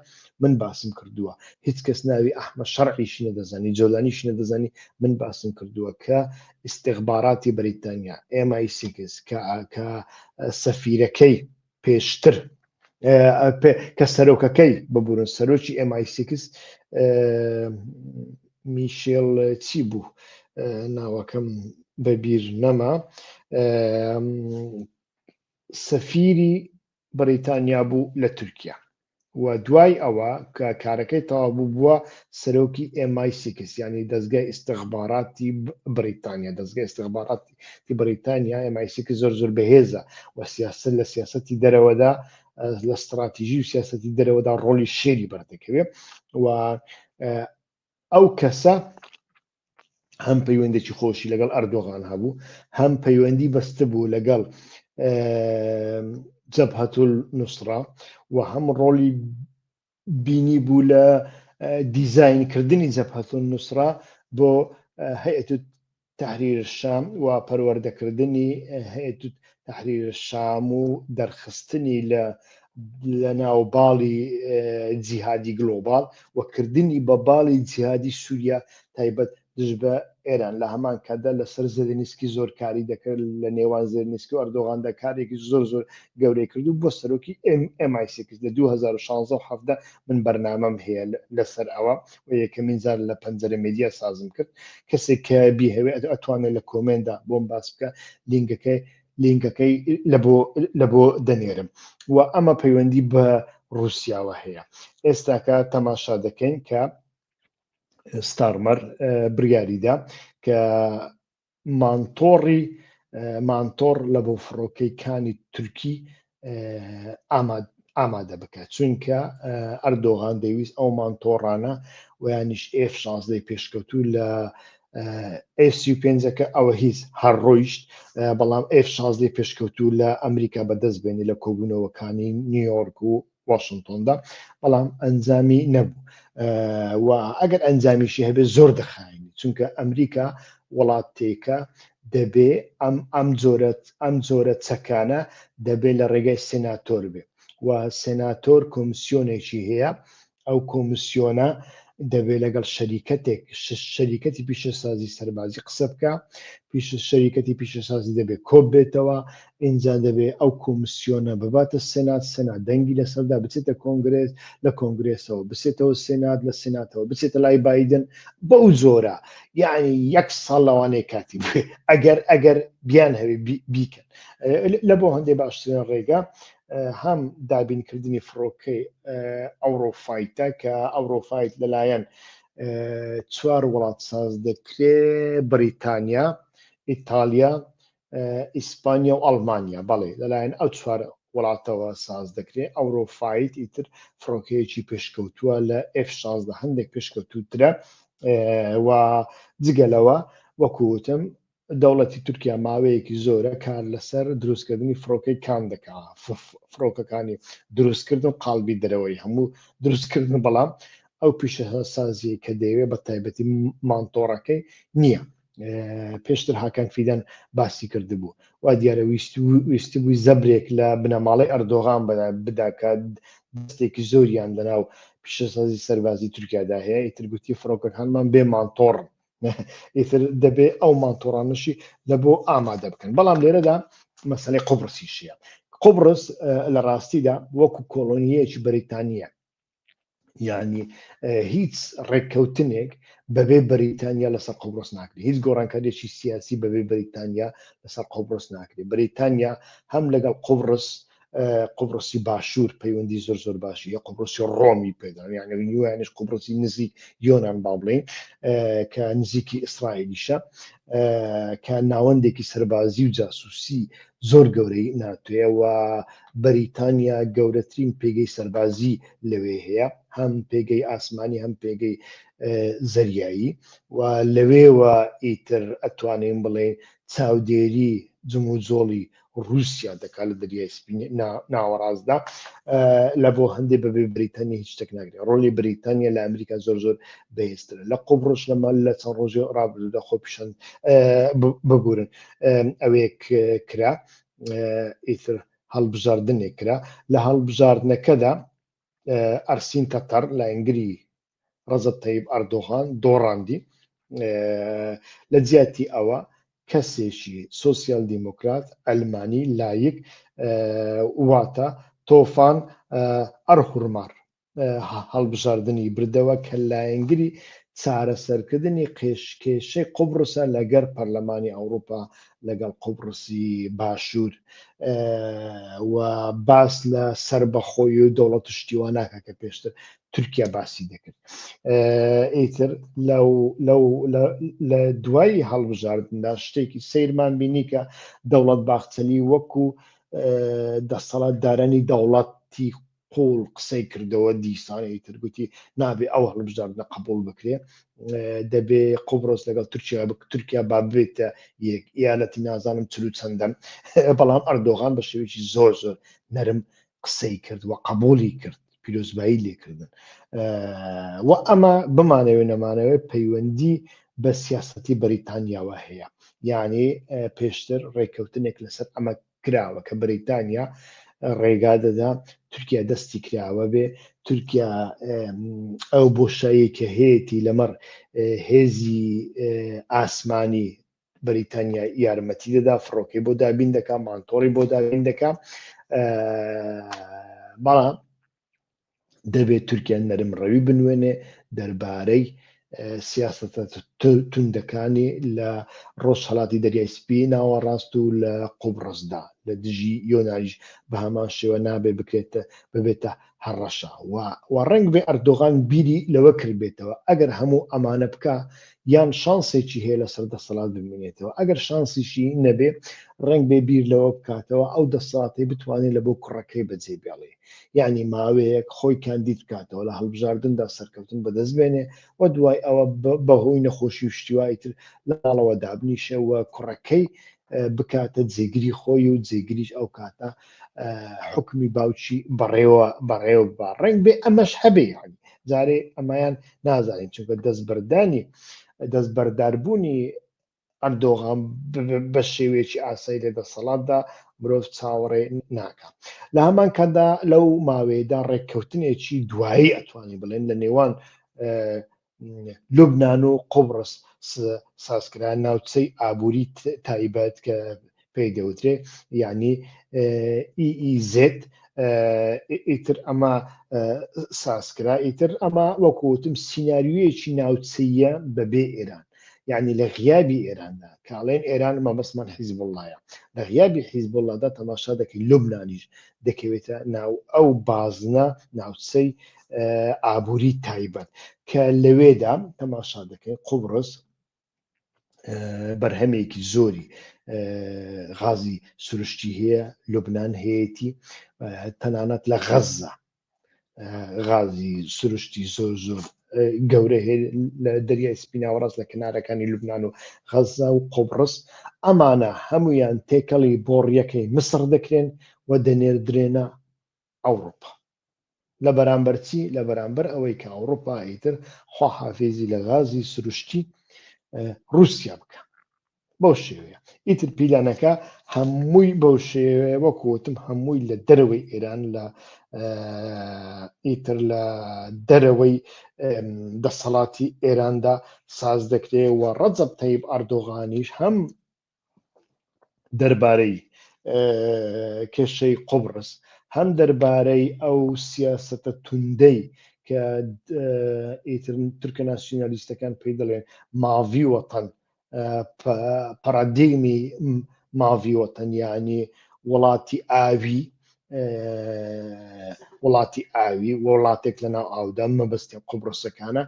من باسم کردووە هیچ کەس ناوی ئەحمە شەرعیشی نەدەزانی جۆلانیشی نەدەزانی من باسم کردووە کە ئیستیخباراتی بەریتانیا MI6 کە کە سەفیرەکەی پێشتر کە سەرۆکەکەی ببورن سەرۆکی MI6 میشێل چی بوو ناوەکەم بەبیر نەما سەفیری بەریتانیا بوو لە تورکیا و دوای ئەوە کە کارەکەی تەواو بوو بووە سەرۆکی MI6 یعنی دەزگای ئیستخباراتی بریتانیا دەزگای ئیستخباراتی بریتانیا MI6 زۆر زۆر بەهێزە و سیاسەت لە سیاسەتی دەرەوەدا لە ستراتیژی و سیاسەتی دەرەوەدا ڕۆڵی شێری بەردەکەوێ و ئەو کەسە هەم پەیوەندێکی خۆشی لەگەڵ ئەردۆغان هەبوو هەم پەیوەندی بەستبوو لەگەڵ جەبهەتول نوسڕە و هەم ڕۆڵی بینی بوو لە دیزاینکردنی جەبهەتول نوسڕە بۆ هەیئەت تەحریر شام و پەروەردەکردنی هەیئەت تەحریر شام و دەرخستنی لە لە ناو باڵی جیهادی گلۆبال و کردنی بە باڵی جیهادی سووریا تایبەت دژ بە ئێران لە هەمان کاتدا لەسەر زێلێنسکی زۆر کاری دەکرد لە نێوان زێلێنسکی و ئەردۆغاندا کارێکی زۆر زۆر گەورەی کرد و بۆ سەرۆکی MI6 لە 2016 و 17 من بەرنامەم هەیە لەسەر ئەوە و یەکەمین جار لە پەنجەرە مێدیا سازم کرد کەسێک کە بیهەوێت ئەتوانێت لە کۆمێندا بۆم باس بکە لینکەکەی لینکەکەی لە بۆ لە بۆ دەنێرم و ئەمە پەیوەندی بە رووسیاوە هەیە ئێستاکە تەماشا دەکەین کە ستارمەر بڕیاریدا کە مانتۆڕی مانتۆڕ لە بۆ فڕۆکەی کانی تورکی ئامادە بکات چونکە ئەردۆغان دەیویست ئەو مانتۆڕانە ویانیش F16 پێشکەوتوو لە F35ەکە ئەوە هیچ هەر ڕۆیشت بەڵام F16 پێشکەوتوو لە ئەمریکا بەدەست بێنی لە کۆبوونەوەکانی نیویۆرک و واشنتۆندا بەڵام ئەنجامی نەبوو و ئەگەر ئەنجامیشی هەبێت زۆر دەخایەنی چونکە ئەمریکا وڵاتێکە دەبێ ئەم ئەم جۆرە ئەم جۆرە چەکانە دەبێ لە ڕێگای سێناتۆر بێ و سێناتۆر کۆمسیۆنێکی هەیە ئەو کۆمسیۆنە دەبێ لەگەڵ شەریکەتێک شەریکەتی پیشەسازی سەربازی قسە بکە پیشە شەریکەتی پیشەسازی دەبێت کۆب بێتەوە ئینجا دەبێ ئەو کۆمسیۆنە بباتە سێنات سێنات دەنگی لەسەردا بچێتە کۆنگرێس لە کۆنگرێسەوە بچێتەوە سێنات لە سێناتەوە بچێتە لای بایدن بەو جۆرە یعنی یەک ساڵ لەوانەیە کاتی بوێ ئەگەر ئەگەر بیان هەوێ بیکەن لە بۆ هەندێ باشترین ڕێگا هەم دابینکردنی فڕۆکەی ئەورۆفایتە کە ئەورۆفایت لەلایەن چوار وڵات ساز دەکرێ بریتانیا ئیتالیا ئیسپانیا و ئەڵمانیا بەڵێ لەلایەن ئەو چوار وڵاتەوە ساز دەکرێت ئەورۆفایت ئیتر فڕۆکەیەکی پێشکەوتووە لە F16 هەندێک پێشکەوتووترە و جگە لەوە وەکو وتم دەوڵەتی تورکیا ماوەیەکی زۆرە کار لەسەر دروستکردنی فڕۆکەی کان دەکا فڕۆکەکانی دروستکردن قاڵبی دەرەوەی هەموو دروستکردن بەڵام ئەو پیشەسازیە کە دەیەوێت بە تایبەتی مانتۆڕەکەی نییە پێشتر هاکان فیدان باسی کردبوو وا دیارە ویستبووی زەبرێک لە بنەماڵەی ئەردۆغان بدا کە دەستێکی زۆریان لەناو پیشەسازی سەربازی تورکیادا هەیە ئیتر گوتی فڕۆکەکانمان بێ مانتۆڕن ئیتر دەبێ ئەو مانتۆڕانەشی لە بۆ ئامادە بکەن بەڵام لێرەدا مەسەلەی قوبرسیشیە قوبرس لە ڕاستیدا وەکو کۆڵۆنیەکی بەریتانیە. یعنی هیچ ڕێککەوتنێک بەبێ بەریتانیا لەسەر قوبرس ناکرێت، هیچ گۆڕانکاریێکی سیاسی بەبێ بەریتانیا لەسەر قوبرس ناکرێت. بەریتانیا هەم لەگەڵ قوبرس، قوبرسی باشوور پەیوەندی زۆر زۆر باشی هەیە، قوبرسی ڕۆمی پێدان، یعنی یوانیش قوبرسی نزیک یۆنان با بڵێین کە نزیکی ئیسرائیلیشە، کە ناوەندێکی سەربازی و جاسوسی زۆر گەورەی ناتۆیە و بەریتانیا گەورەترین پێگەی سەربازی لەوێ هەیە، هەم پێگەی ئاسمانی هەم پێگەی زەریایی و لەوێوە ئیتر ئەتوانین بڵێین چاودێری جموجۆڵی رووسیا دەکات لە دەریای سپی ناوەڕاستدا. لە بۆ هەندێ بەبێ بریتانیا هیچ شتێک ناگرێت. ڕۆلی بریتانیا لە ئەمریکا زۆر زۆر بەهێزترە. لە قوبڕش لەمە لە چەند ڕۆژی ڕابردوودا خۆپیشان ببورن ئەوەیەک کرا، ئیتر هەڵبژاردنێک کرا. لە هەڵبژاردنەکەدا ئەرسین تەتەر لایەنگری ڕەجەب تەیب ئەردۆغان دۆڕاندی. لە جیاتی ئەوە کەسێکی سۆسیال دیموکرات ئەلمانی لایک واتە تۆفان ئەرهورمار هەڵبژاردنی بردەوە کە لایەنگری چارەسەرکردنی کێشەی قوبڕسە لەگەر پەرلەمانی ئەوروپا لەگەڵ قوبڕسی باشوور و باس لە سەربەخۆی و دەوڵەت شتیوان ناکە کە پێشتر تورکیا باسی دەکرد. ئیتر لەو لەو لە دوای هەڵبژاردندا شتێکی سەیرمان بینی کە دەوڵەت باخچەلی وەکو دەسەڵاتدارانی دەوڵەتی قوڵ قسەی کردەوە، دیسان ئیتر گوتی نابێ ئەو هەڵبژاردنە قبوڵ بکرێ، دەبێ قوبرس لەگەڵ تورکیا تورکیا با ببێتە یەک ئیالەتی نازانم چل و چەندەم. بەڵام ئەردۆغان بە شێوەیەکی زۆر زۆر نەرم قسەی کرد و قبولی کرد، پیرۆزبایی لێکردن. و ئەمە بمانەوێ نەمانەوێ پەیوەندی بە سیاسەتی بەریتانیاوە هەیە، یعنی پێشتر ڕێککەوتنێک لەسەر ئەمە کراوە کە بەریتانیا ڕێگا دەدا تورکیا دەستی کراوە بێ، تورکیا ئەو بۆشایی کە هەیەی لەمەڕ هێزی ئاسمانی بەریتانیا یارمەتی دەدا، فڕۆکەی بۆ دابین دەکا، مانتۆڕی بۆ دابین دەکا، بەڵام دەبێت تورکیا نەرم ڕەوی بنوێنێ دەربارەی سیاسەتە توندەکانی لە ڕۆژهەڵاتی دەریای سپی ناوەڕاست و لە قوبڕسدا لە دژی یۆنانیش بە هەمان شێوە نابێ بکرێتە ببێتە هەڕەشە و و ڕەنگ بێ ئەردۆغان بیری لەوە کردبێتەوە ئەگەر هەموو ئەمانە بکا یان شانسێکی هەیە لەسەر دەسەڵات بمێنێتەوە، ئەگەر شانسیشی نەبێ ڕەنگ بێ بیر لەوە بکاتەوە ئەو دەسەڵاتەی بتوانێ لە بۆ کوڕەکەی بەجێ بێڵێ، یانی ماوەیەک خۆی کاندید بکاتەوە لە هەڵبژاردندا سەرکەوتن بەدەست بێنێ و دوای ئەوە بەهۆی نەخۆشی و شتی وای تر لە ماڵەوە دابنیشێ و کوڕەکەی بکاتە جێگری خۆی و جێگریش ئەو کاتە حکمی باوکی بەڕێوە بەڕێوە ببا. ڕەنگ بێ ئەمەش هەبێ، یعنی جارێ ئەمەیان نازانین، چونکە دەستبەردانی دەستبەرداربوونی ئەردۆغان بە شێوەیەکی ئاسایی لە دەسەڵاتدا مرۆڤ چاوەڕێ ناکا. لە هەمان کاتدا لەو ماوەیەدا ڕێککەوتنێکی دوایی ئەتوانین بڵێن لە نێوان لوبناان و قوبڕس سازکرا، ناوچەی ئابووری تایبەت کە پێی دەوترێ یعنی EEZ. ئیتر ئەمە سازکرا، ئیتر ئەمە وەکوتم سیناریۆیەکی ناوچەیە بەبێ ئێران، یعنی لە غیابی ئێراندا کاڵێن ئێران مەبەستمان حیزبوڵڵایە، لە غیابی حیزبوڵڵادا تەماشا دەکەی لوبنانیش دەکەوێتە ناو ئەو بازنە ناوچەی ئابووری تایبەت کە لەوێدا تەماشا دەکەین قوبرس بەرهەمێکی زۆری غازی سروشتی هەیە، لوبناان هەیەی، تەنانەت لە غەززە غازی سروشتی زۆر زۆر گەورە هەیە لە دەریای سپی ناوەڕاست لە کەنارەکانی لوبناان و غەززە و قوبرس. ئەمانە هەمویان تێکەڵی بۆڕیەکەی مسڕ دەکرێن و دەنێردرێنە ئەوروپا. لە بەرامبەر چی؟ لە بەرامبەر ئەوەی کە ئەوروپا ئیتر خواحافیزی لە غازی سروشتی رووسیا بکە بەو شێوەیە. ئیتر پیلانەکە هەمووی بەو شێوەیە وەکو وتم هەمووی لە دەرەوەی ئێران لە ئیتر لە دەرەوەی دەسەڵاتی ئێراندا ساز دەکرێ و ڕەجەب تەیب ئەردۆغانیش هەم دەربارەی کێشەی قوبرس هەم دەربارەی ئەو سیاسەتە توندەی کە ئیتر تورکە ناسیۆنالیستەکان پێی دەڵێن ماڤی وەتەن، پارادیگمی ماڤی وەتەن، یعنی وڵاتی ئاوی، وڵاتی ئاوی، وڵاتێک لە ناو ئاودا، مەبەستی قوبرسەکانە،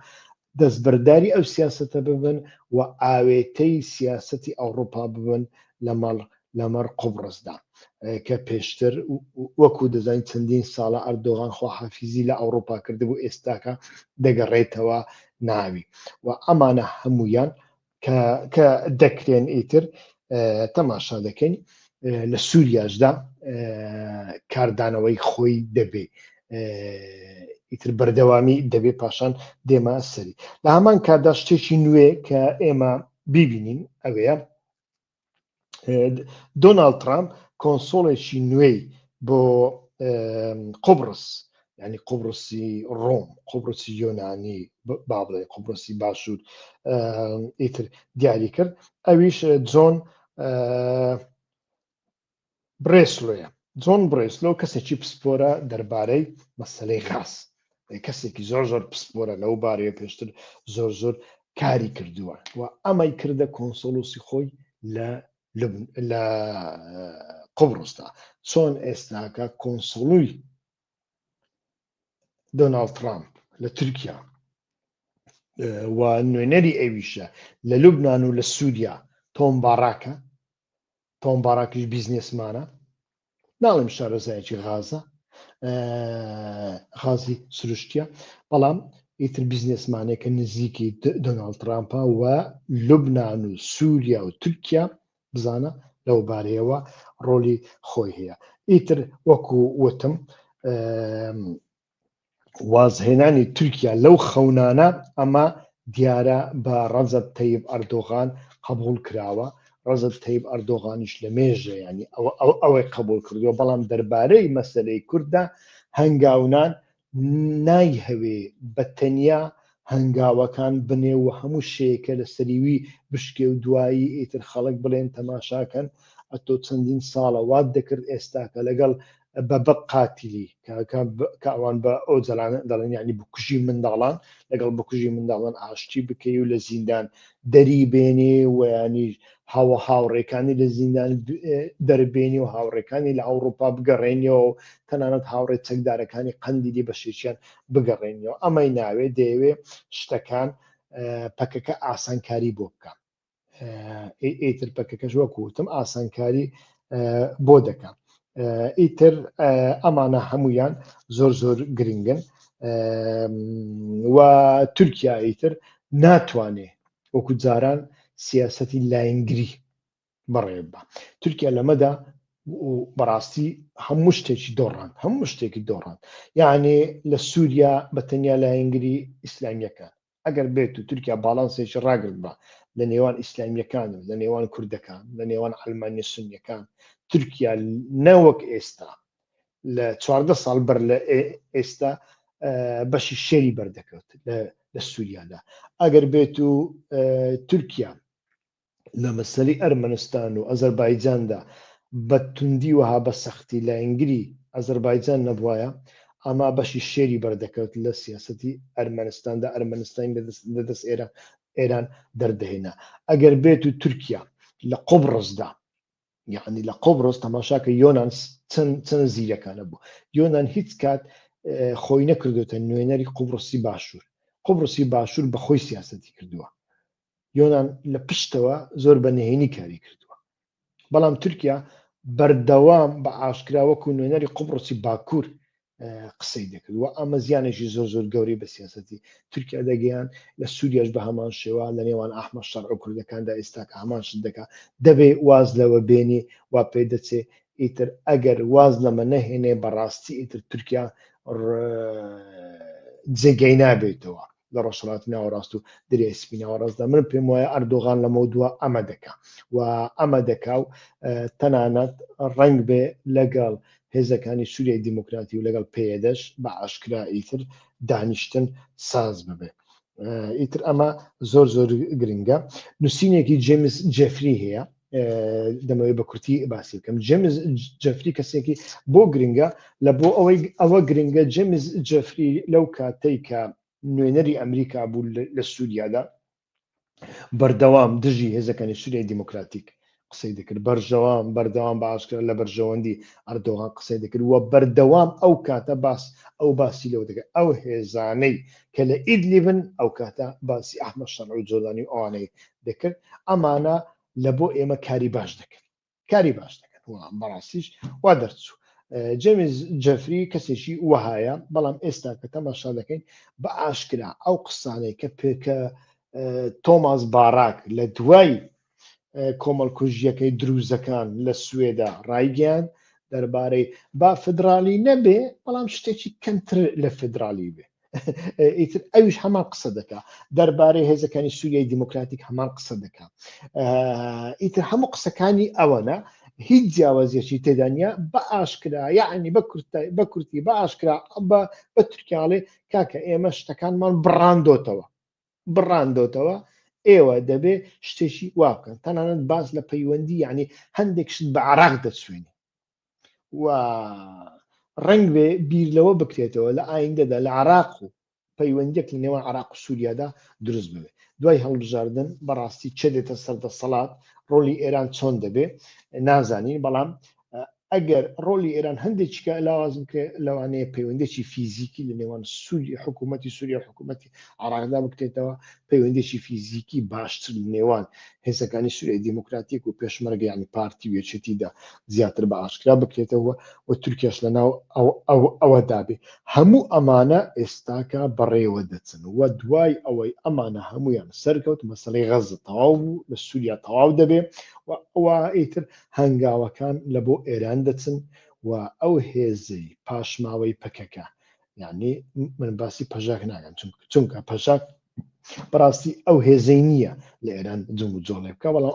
دەستبەرداری ئەو سیاسەتە ببن و ئاوێتەی سیاسەتی ئەوڕوپا ببن لەمەڕ لەمەڕ قوبڕسدا کە پێشتر وەکو دەزانین چەندین ساڵە ئەردۆغان خواحافیزی لە ئەوڕوپا کردبوو، ئێستاکە دەگەڕێتەوە ناوی و ئەمانە هەمویان کە دەکرێن. ئیتر تەماشا دەکەین لە سووریاشدا کاردانەوەی خۆی دەبێ، ئیتر بەردەوامی دەبێ، پاشان دێمە سەری. لە هەمان کاتدا شتێکی نوێ کە ئێمە بیبینین ئەوەیە دۆناڵد ترامپ کۆنسۆڵێکی نوێی بۆ قوبرس، ینی قوبرسی ڕۆم، قوبرسی یۆنانی، با بڵێ قوبرسی باشوور، ئیتر دیاری کرد، ئەویش جۆن برێسلۆیە. جۆن برێسلۆ کەسێکی پسپۆرە دەربارەی مەسلەی غاز، کەسێکی زۆر زۆر پسپۆرە لەو بارەیە، پێشتر زۆر زۆر کاری کردووە و ئەمەی کردە کۆنسۆلوسی خۆی لە لە قوبرسدا. چۆن ئێستاکە کۆنسۆڵوی دۆناڵد ترامپ لە تورکیا و نوێنەری ئەویشە لە لوبناان و لە سووریا تۆم باراکە، تۆم باراکیش بیزنسمانە، ناڵێم شارەزایەکی غازە، غازی سروشتیە، بەڵام ئیتر بیزنسمانێکە نزیکی دۆناڵد ترامپە و لوبناان و سووریا و تورکیا بزانە لەو بارەیەوە ڕۆلی خۆی هەیە. ئیتر وەکو وتم وازهێنانی تورکیا لەو خەونانە ئەمە دیارە بە ڕەجەب تەیب ئەردۆغان قبوڵ کراوە، ڕەجەب تەیب ئەردۆغانیش لە مێژە ینی ئەوەی قبوڵ کردووە، بەڵام دەربارەی مەسەلەی کورددا هەنگاونان نایهەوێ بە تەنیا هەنگاوەکان بنێ و هەموو شەیەکە لە سەریوی بشکێ و دوایی ئیتر خەڵک بڵێن تەماشاکەن ئەتۆ چەندین ساڵە وات دەکرد ئێستاکە لەگەڵ بە بە قاتیلی کە ئەوان بە ئۆجەلان دەڵێن، یعنی بکوژی منداڵان، لەگەڵ بکوژی منداڵان ئاشتی بکەی و لە زیندان دەری بێنێ و ینی هاوە هاوڕێکانی لە زیندان دەربێنی و هاوڕێکانی لە ئەوروپا بگەڕێنیەوە و تەنانەت هاوڕێ چەکدارەکانی قەندیلی بەشێکیان بگەڕێنیەوە. ئەمەی ناوێ، دەیەوێ شتەکان پەکەکە ئاسانکاری بۆ بکە. ئیتر پەکەکەش وەکو وتم ئاسانکاری بۆ دەکا. ئیتر ئەمانە هەمویان زۆر زۆر گرنگن و تورکیا ئیتر ناتوانێ وەکو جاران سیاسەتی لاینگری بەڕێ بە تورکیا لەمەدا بەڕاستی هەموو شتێکی دۆڕان، هەموو شتێکی دۆڕان. یعنی لە سووریا بە تەنیا لایەنگری ئیسلامیەکان، ئەگەر بێت و تورکیا باڵانسێکی ڕاگرت بە لە نێوان ئیسلامیەکان و لە نێوان کوردەکان، لە نێوان ئەلمانیە سونیەکان، تورکیا نەوەک ئێستا لە 14 ساڵ بەر لە ئێستا بەشی شێری بەردەکەوت لە سووریادا. ئەگەر بێت و تورکیا لە مەسەلەی ئەرمەنستان و ئەزەربایجاندا بە توندی وەها بە سەختی لایەنگری ئەزەربایجان نەبوایە، ئەما بەشی شێری بەردەکەوت لە سیاسەتی ئەرمەنستاندا، ئەرمەنستانی لە دەست ئێران ئێران دەردەهێنا. ئەگەر بێت و تورکیا لە قوبڕسدا، یعنی لە قوبڕس تەماشاکە یۆنان چەند چەند زیرەکانە بوو، یۆنان هیچ کات خۆی نەکردوتە نوێنەری قوبڕسی باشوور، قوبڕسی باشوور بە خۆی سیاسەتی کردووە، یۆنان لە پشتەوە زۆر بە نهێنی کاری کردووە، بەڵام تورکیا بەردەوام بە ئاشکرا وەکو نوێنەری قوبڕسی باکوور قسەی دەکرد و ئەمە زیانێکی زۆر زۆر گەورەی بە سیاسەتی تورکیا دەگەیان. لە سووریاش بە هەمان شێوە لە نێوان ئەحمەد شەرع و کوردەکاندا ئێستا کە هەمان شت دەکا، دەبێ واز لەوە بێنی و پێ دەچێ ئیتر ئەگەر واز لەمە نەهێنێ بەڕاستی ئیتر تورکیا جێگەی نابێتەوە لە ڕۆژهەڵاتی ناوەڕاست و دەریای سپی ناوەڕاستدا. من پێم وایە ئەردۆغان لەمە دووە ئەمە دەکا و ئەمە دەکا و تەنانەت ڕەنگ بێ لەگەڵ هێزەکانی سووریای دیموکراتی و لەگەڵ پەیەدەش بە ئاشکرا ئیتر دانیشتن ساز ببێ. ئیتر ئەمە زۆر زۆر گرنگە. نووسینێکی جێمس جێفری هەیە. دەمەوێت بە کورتی باسی بکەم. جێمز جەفری کەسێکی بۆ گرنگە، لە بۆ ئەوەی ئەوە گرنگە جێمز جەفری لەو کاتەی کە نوێنەری ئەمریکا بوو لە سووریادا بەردەوام دژی هێزەکانی سووریای دیموکراتیک قسەی دەکرد، بەرژەوام بەردەوام بە ئاشکرا لە بەرژەوەندی ئەردۆغان قسەی دەکرد و بەردەوام ئەو کاتە باس ئەو باسی لەوە دەکرد ئەو هێزانەی کە لە ئیدلیبن، ئەو کاتە باسی ئەحمەد شەرع و جۆلانی و ئەوانەی دەکرد، ئەمانە لە بۆ ئێمە کاری باش دەکەن، کاری باش دەکەن و بەڕاستیش وا دەرچوو. جێمز جەفری کەسێکی وەهایە، بەڵام ئێستا کە تەماشا دەکەین بە ئاشکرا ئەو قسانەی کە پێکە تۆماس باراک لە دوای کۆمەڵکوژیەکەی دروزەکان لە سوێدا ڕایگەیان دەربارەی با فدرالی نەبێ بەڵام شتێکی کەمتر لە فدرالی بێ، ئیتر ئەویش هەمان قسە دەکا دەربارەی هێزەکانی سووریای دیموکراتیک، هەمان قسە دەکا. ئیتر هەموو قسەکانی ئەوەنە، هیچ جیاوازیەکی تێدا نییە. بە ئاشکرا، یعنی بە کورتی بە ئاشکرا بە تورکیاڵێ کاکە ئێمە شتەکانمان بڕاندۆتەوە، بڕاندۆتەوە، ئێوە دەبێ شتێکی وا بکەن. تەنانەت باس لە پەیوەندی، یعنی هەندێک شت بە عراق دەچوێنی و ڕنگ بێ بیر لەوە بکرێتەوە لە ئایندەدا لە عراق و پەیوەندیەک لە نێوان عراق و سووریادا دروست ببێ دوای هەڵبژاردن. بەڕاستی چێ دێتە سەر دەسەڵات، ڕۆلی ئێران چۆن دەبێ نازانین، بەڵام ئەگەر ڕۆلی ئێران هەندێکیکە لاواز بکرێ لەوانەیە پەیوەندێکی فیزیکی لە نێوان سووری حکوومەتی سووریا و حکوومەتی عراقدا بکرێتەوە، پەیوەندێکی فیزیکی باشتر لە نێوان هێزەکانی سووریای دیموکراتیک و پێشمەرگە، یعنی پارتی و یەکێتیدا زیاتر بە ئاشکرا بکرێتەوە و تورکیاش لە ناو ئەوە دابێ. هەموو ئەمانە ئێستاکە بەڕێوە دەچن و دوای ئەوەی ئەمانە هەمویان سەرکەوت، مەسەلەی غەزە تەواو بوو، لە سووریا تەواو دەبێ و ئەوە ئیتر هەنگاوەکان لە بۆ ئێران دەچن و ئەو هێزەی پاشماوەی پەکەکە، یعنی من باسی پەژاک ناکەم چونکە پەژاک بەڕاستی ئەو هێزەی نییە لە ئێران جم و جۆڵێ بکە، بەڵام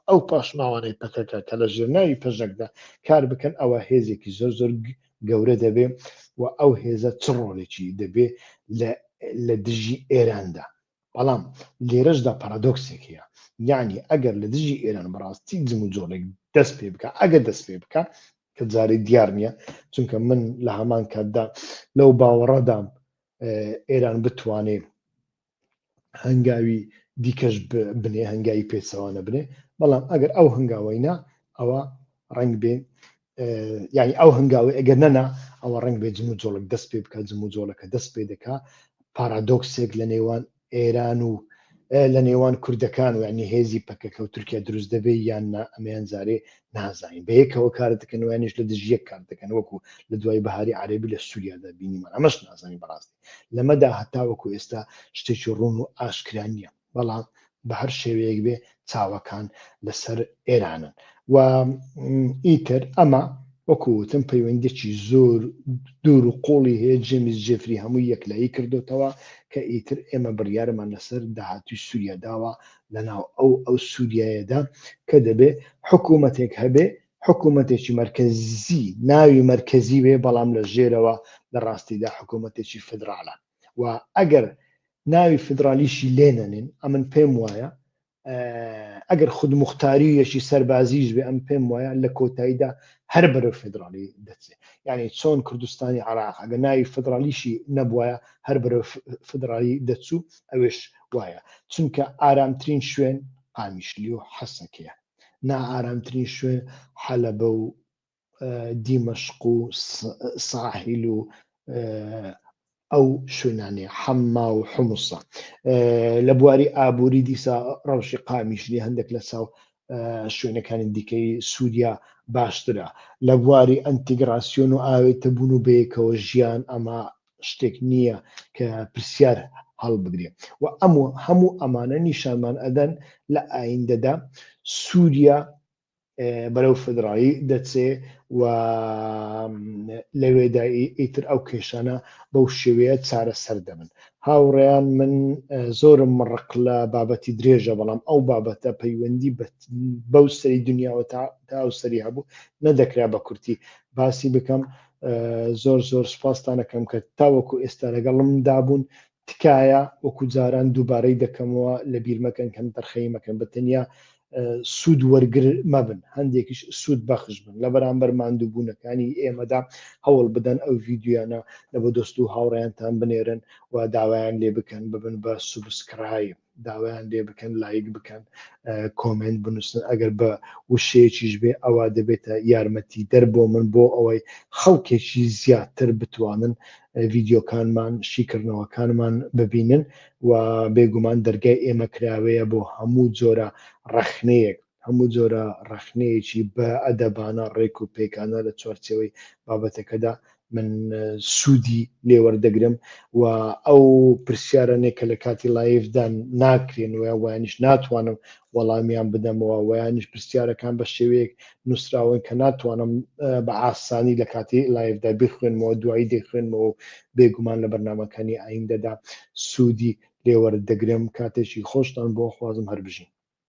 ئەو پاشماوانەی پەکەکە کە لە ژێرناوی پەژەکدا کار بکەن ئەوە هێزێکی زۆر زۆر گەورە دەبێ و ئەو هێزە چ ڕۆلێکی دەبێ لە دژی ئێراندا؟ بەڵام لێرەشدا پارادۆکسێک هەیە، یعنی ئەگەر لە دژی ئێران بەڕاستی جم و جۆڵێک دەست پێ بکە، ئەگەر دەست پێ بکە کە جارێ دیار نییە، چونکە من لە هەمان کاتدا لەو باوەڕەدام ئێران بتوانێ هەنگاوی دیکەش بنێ، هەنگاوی پێچەوانە بنێ، بەڵام ئەگەر ئەو هەنگاوەی نا ئەوە ڕنگ بێ، یعنی ئەو هەنگاوی ئەگەر نەنا ئەوە ڕنگ بێ جم و جۆڵک دەست پێ بکە. جم و جۆڵەکە دەست پێ دەکا، پارادۆکسێک لە نێوان ئێران و لە نێوان کوردەکان و یعنی هێزی پەکەکە و تورکیا دروست دەبێ یان نا، ئەمەیان جارێ نازانین. بە یەکەوە کار دەکەن و یانیش لە دژ یەک کار دەکەن، وەکو لە دوای بەهاری عەرەبی لە سووریادا بینیمان، ئەمەش نازانین. بەڕاستی لەمەدا هەتاوەکو ئێستا شتێکی ڕوون و ئاشکرا نییە، بەڵام بە هەر شێوەیەک بێ چاوەکان لەسەر ئێرانن و ئیتر ئەمە وەکو وتم پەیوەندیی زۆر دوور و قوڵی هەیە. جێمیز جێفری هەمووی یەکلایی کردوتەوە کە ئیتر ئێمە بڕیارمان لەسەر داهاتوی سووریا داوە لەناو ئەو سووریایەدا کە دەبێ حکوومەتێک هەبێ، حکوومەتێکی مەرکەزی، ناوی مەرکەزی بێ بەڵام لە ژێرەوە لە ڕاستیدا حکوومەتێکی فدرالە و ئەگەر ناوی فدرالیشی لێنەنێن ئەمن پێم وایە ئەگەر خودموختارییەکی سەربازیش بێ ئەم پێم وایە لە کۆتاییدا هەر بەرەو فدرالی دەچێت. یعنی چۆن کوردستانی عراق ئەگە ناوی فدرالیشی نەبوایە هەر بەرەو فدرالی دەچوو، ئەوێش وایە، چونکە ئارامترین شوێن قامیشلی و حەسەکەیە، نائارامترین شوێن حەلەبە و دیمەشق و ساحیل و ئەو شوێنانەیە، حەمما و حمسە. لە بواری ئابووری دیسا ڕەوشی قامیشلی هەندێک لە چاو شوێنەکانی دیکەی سووریا باشترە. لە بواری ئەنتیگراسیۆن و ئاوێتەبوون و بەیەکەوە ژیان ئەمە شتێک نییە کە پرسیار هەڵبگرێ و ئەم هەموو ئەمانە نیشانمان ئەدەن لە ئایندەدا سووریا بەرەو فدرالی دەچێ و لەوێدا ئیتر ئەو کێشانە بەو شێوەیە چارەسەر دەبن. هاوڕێیان من زۆرم ڕق لە بابەتی درێژە، بەڵام ئەو بابەتە پەیوەندی بەو سەری دنیاوە تا ئەو سەری هەبوو نەدەکرا بە کورتی باسی بکەم. زۆر زۆر سوپاستانەکەم کە تاوەکو ئێستا لەگەڵمدا بوون. تکایە وەکو جاران دووبارەی دەکەمەوە لە بیر مەکەن، کەم تەرخەی مەکەن بە تەنیا. سوود وەرگر مەبن، هەندێکیش سوود بەخش بن لە بەرامبەر ماندووبوونەکانی ئێمەدا. هەوڵ بدەن ئەو ڤیدیۆیانە لە بۆ دۆست و هاوڕێیانتان بنێرن و داوایان لێ بکەن ببن بە subscribe، داوایان لێ بکەن لایک بکەن، comment بنووسن، ئەگەر بە وشەیەکیش بێ ئەوە دەبێتە یارمەتی دەر بۆ من بۆ ئەوەی خەڵکێکی زیاتر بتوانن ڤیدیۆکانمان شیکردنەوەکانمان ببینن. و بێگومان دەرگای ئێمە کراوەیە بۆ هەموو جۆرە ڕەخنەیەک، هەموو جۆرە ڕەخنەیەکی بە ئەدەبانە ڕێک و پێکانە لە چوارچێوەی بابەتەکەدا من سوودی لێوەردەگرم. و ئەو پرسیارانەی کە لە کاتی live دا ناکرێن و ویانیش ناتوانم وەڵامیان بدەمەوە، ویانیش پرسیارەکان بە شێوەیەک نووسراون کە ناتوانم بە ئاسانی لە کاتی live دا بخوێنمەوە، دوایی دەیخوێنمەوە و بێگومان لە بەرنامەکانی ئایندەدا سوودی لێوەردەگرم. کاتێکی خۆشتان بۆ خوازم، هەر بژین.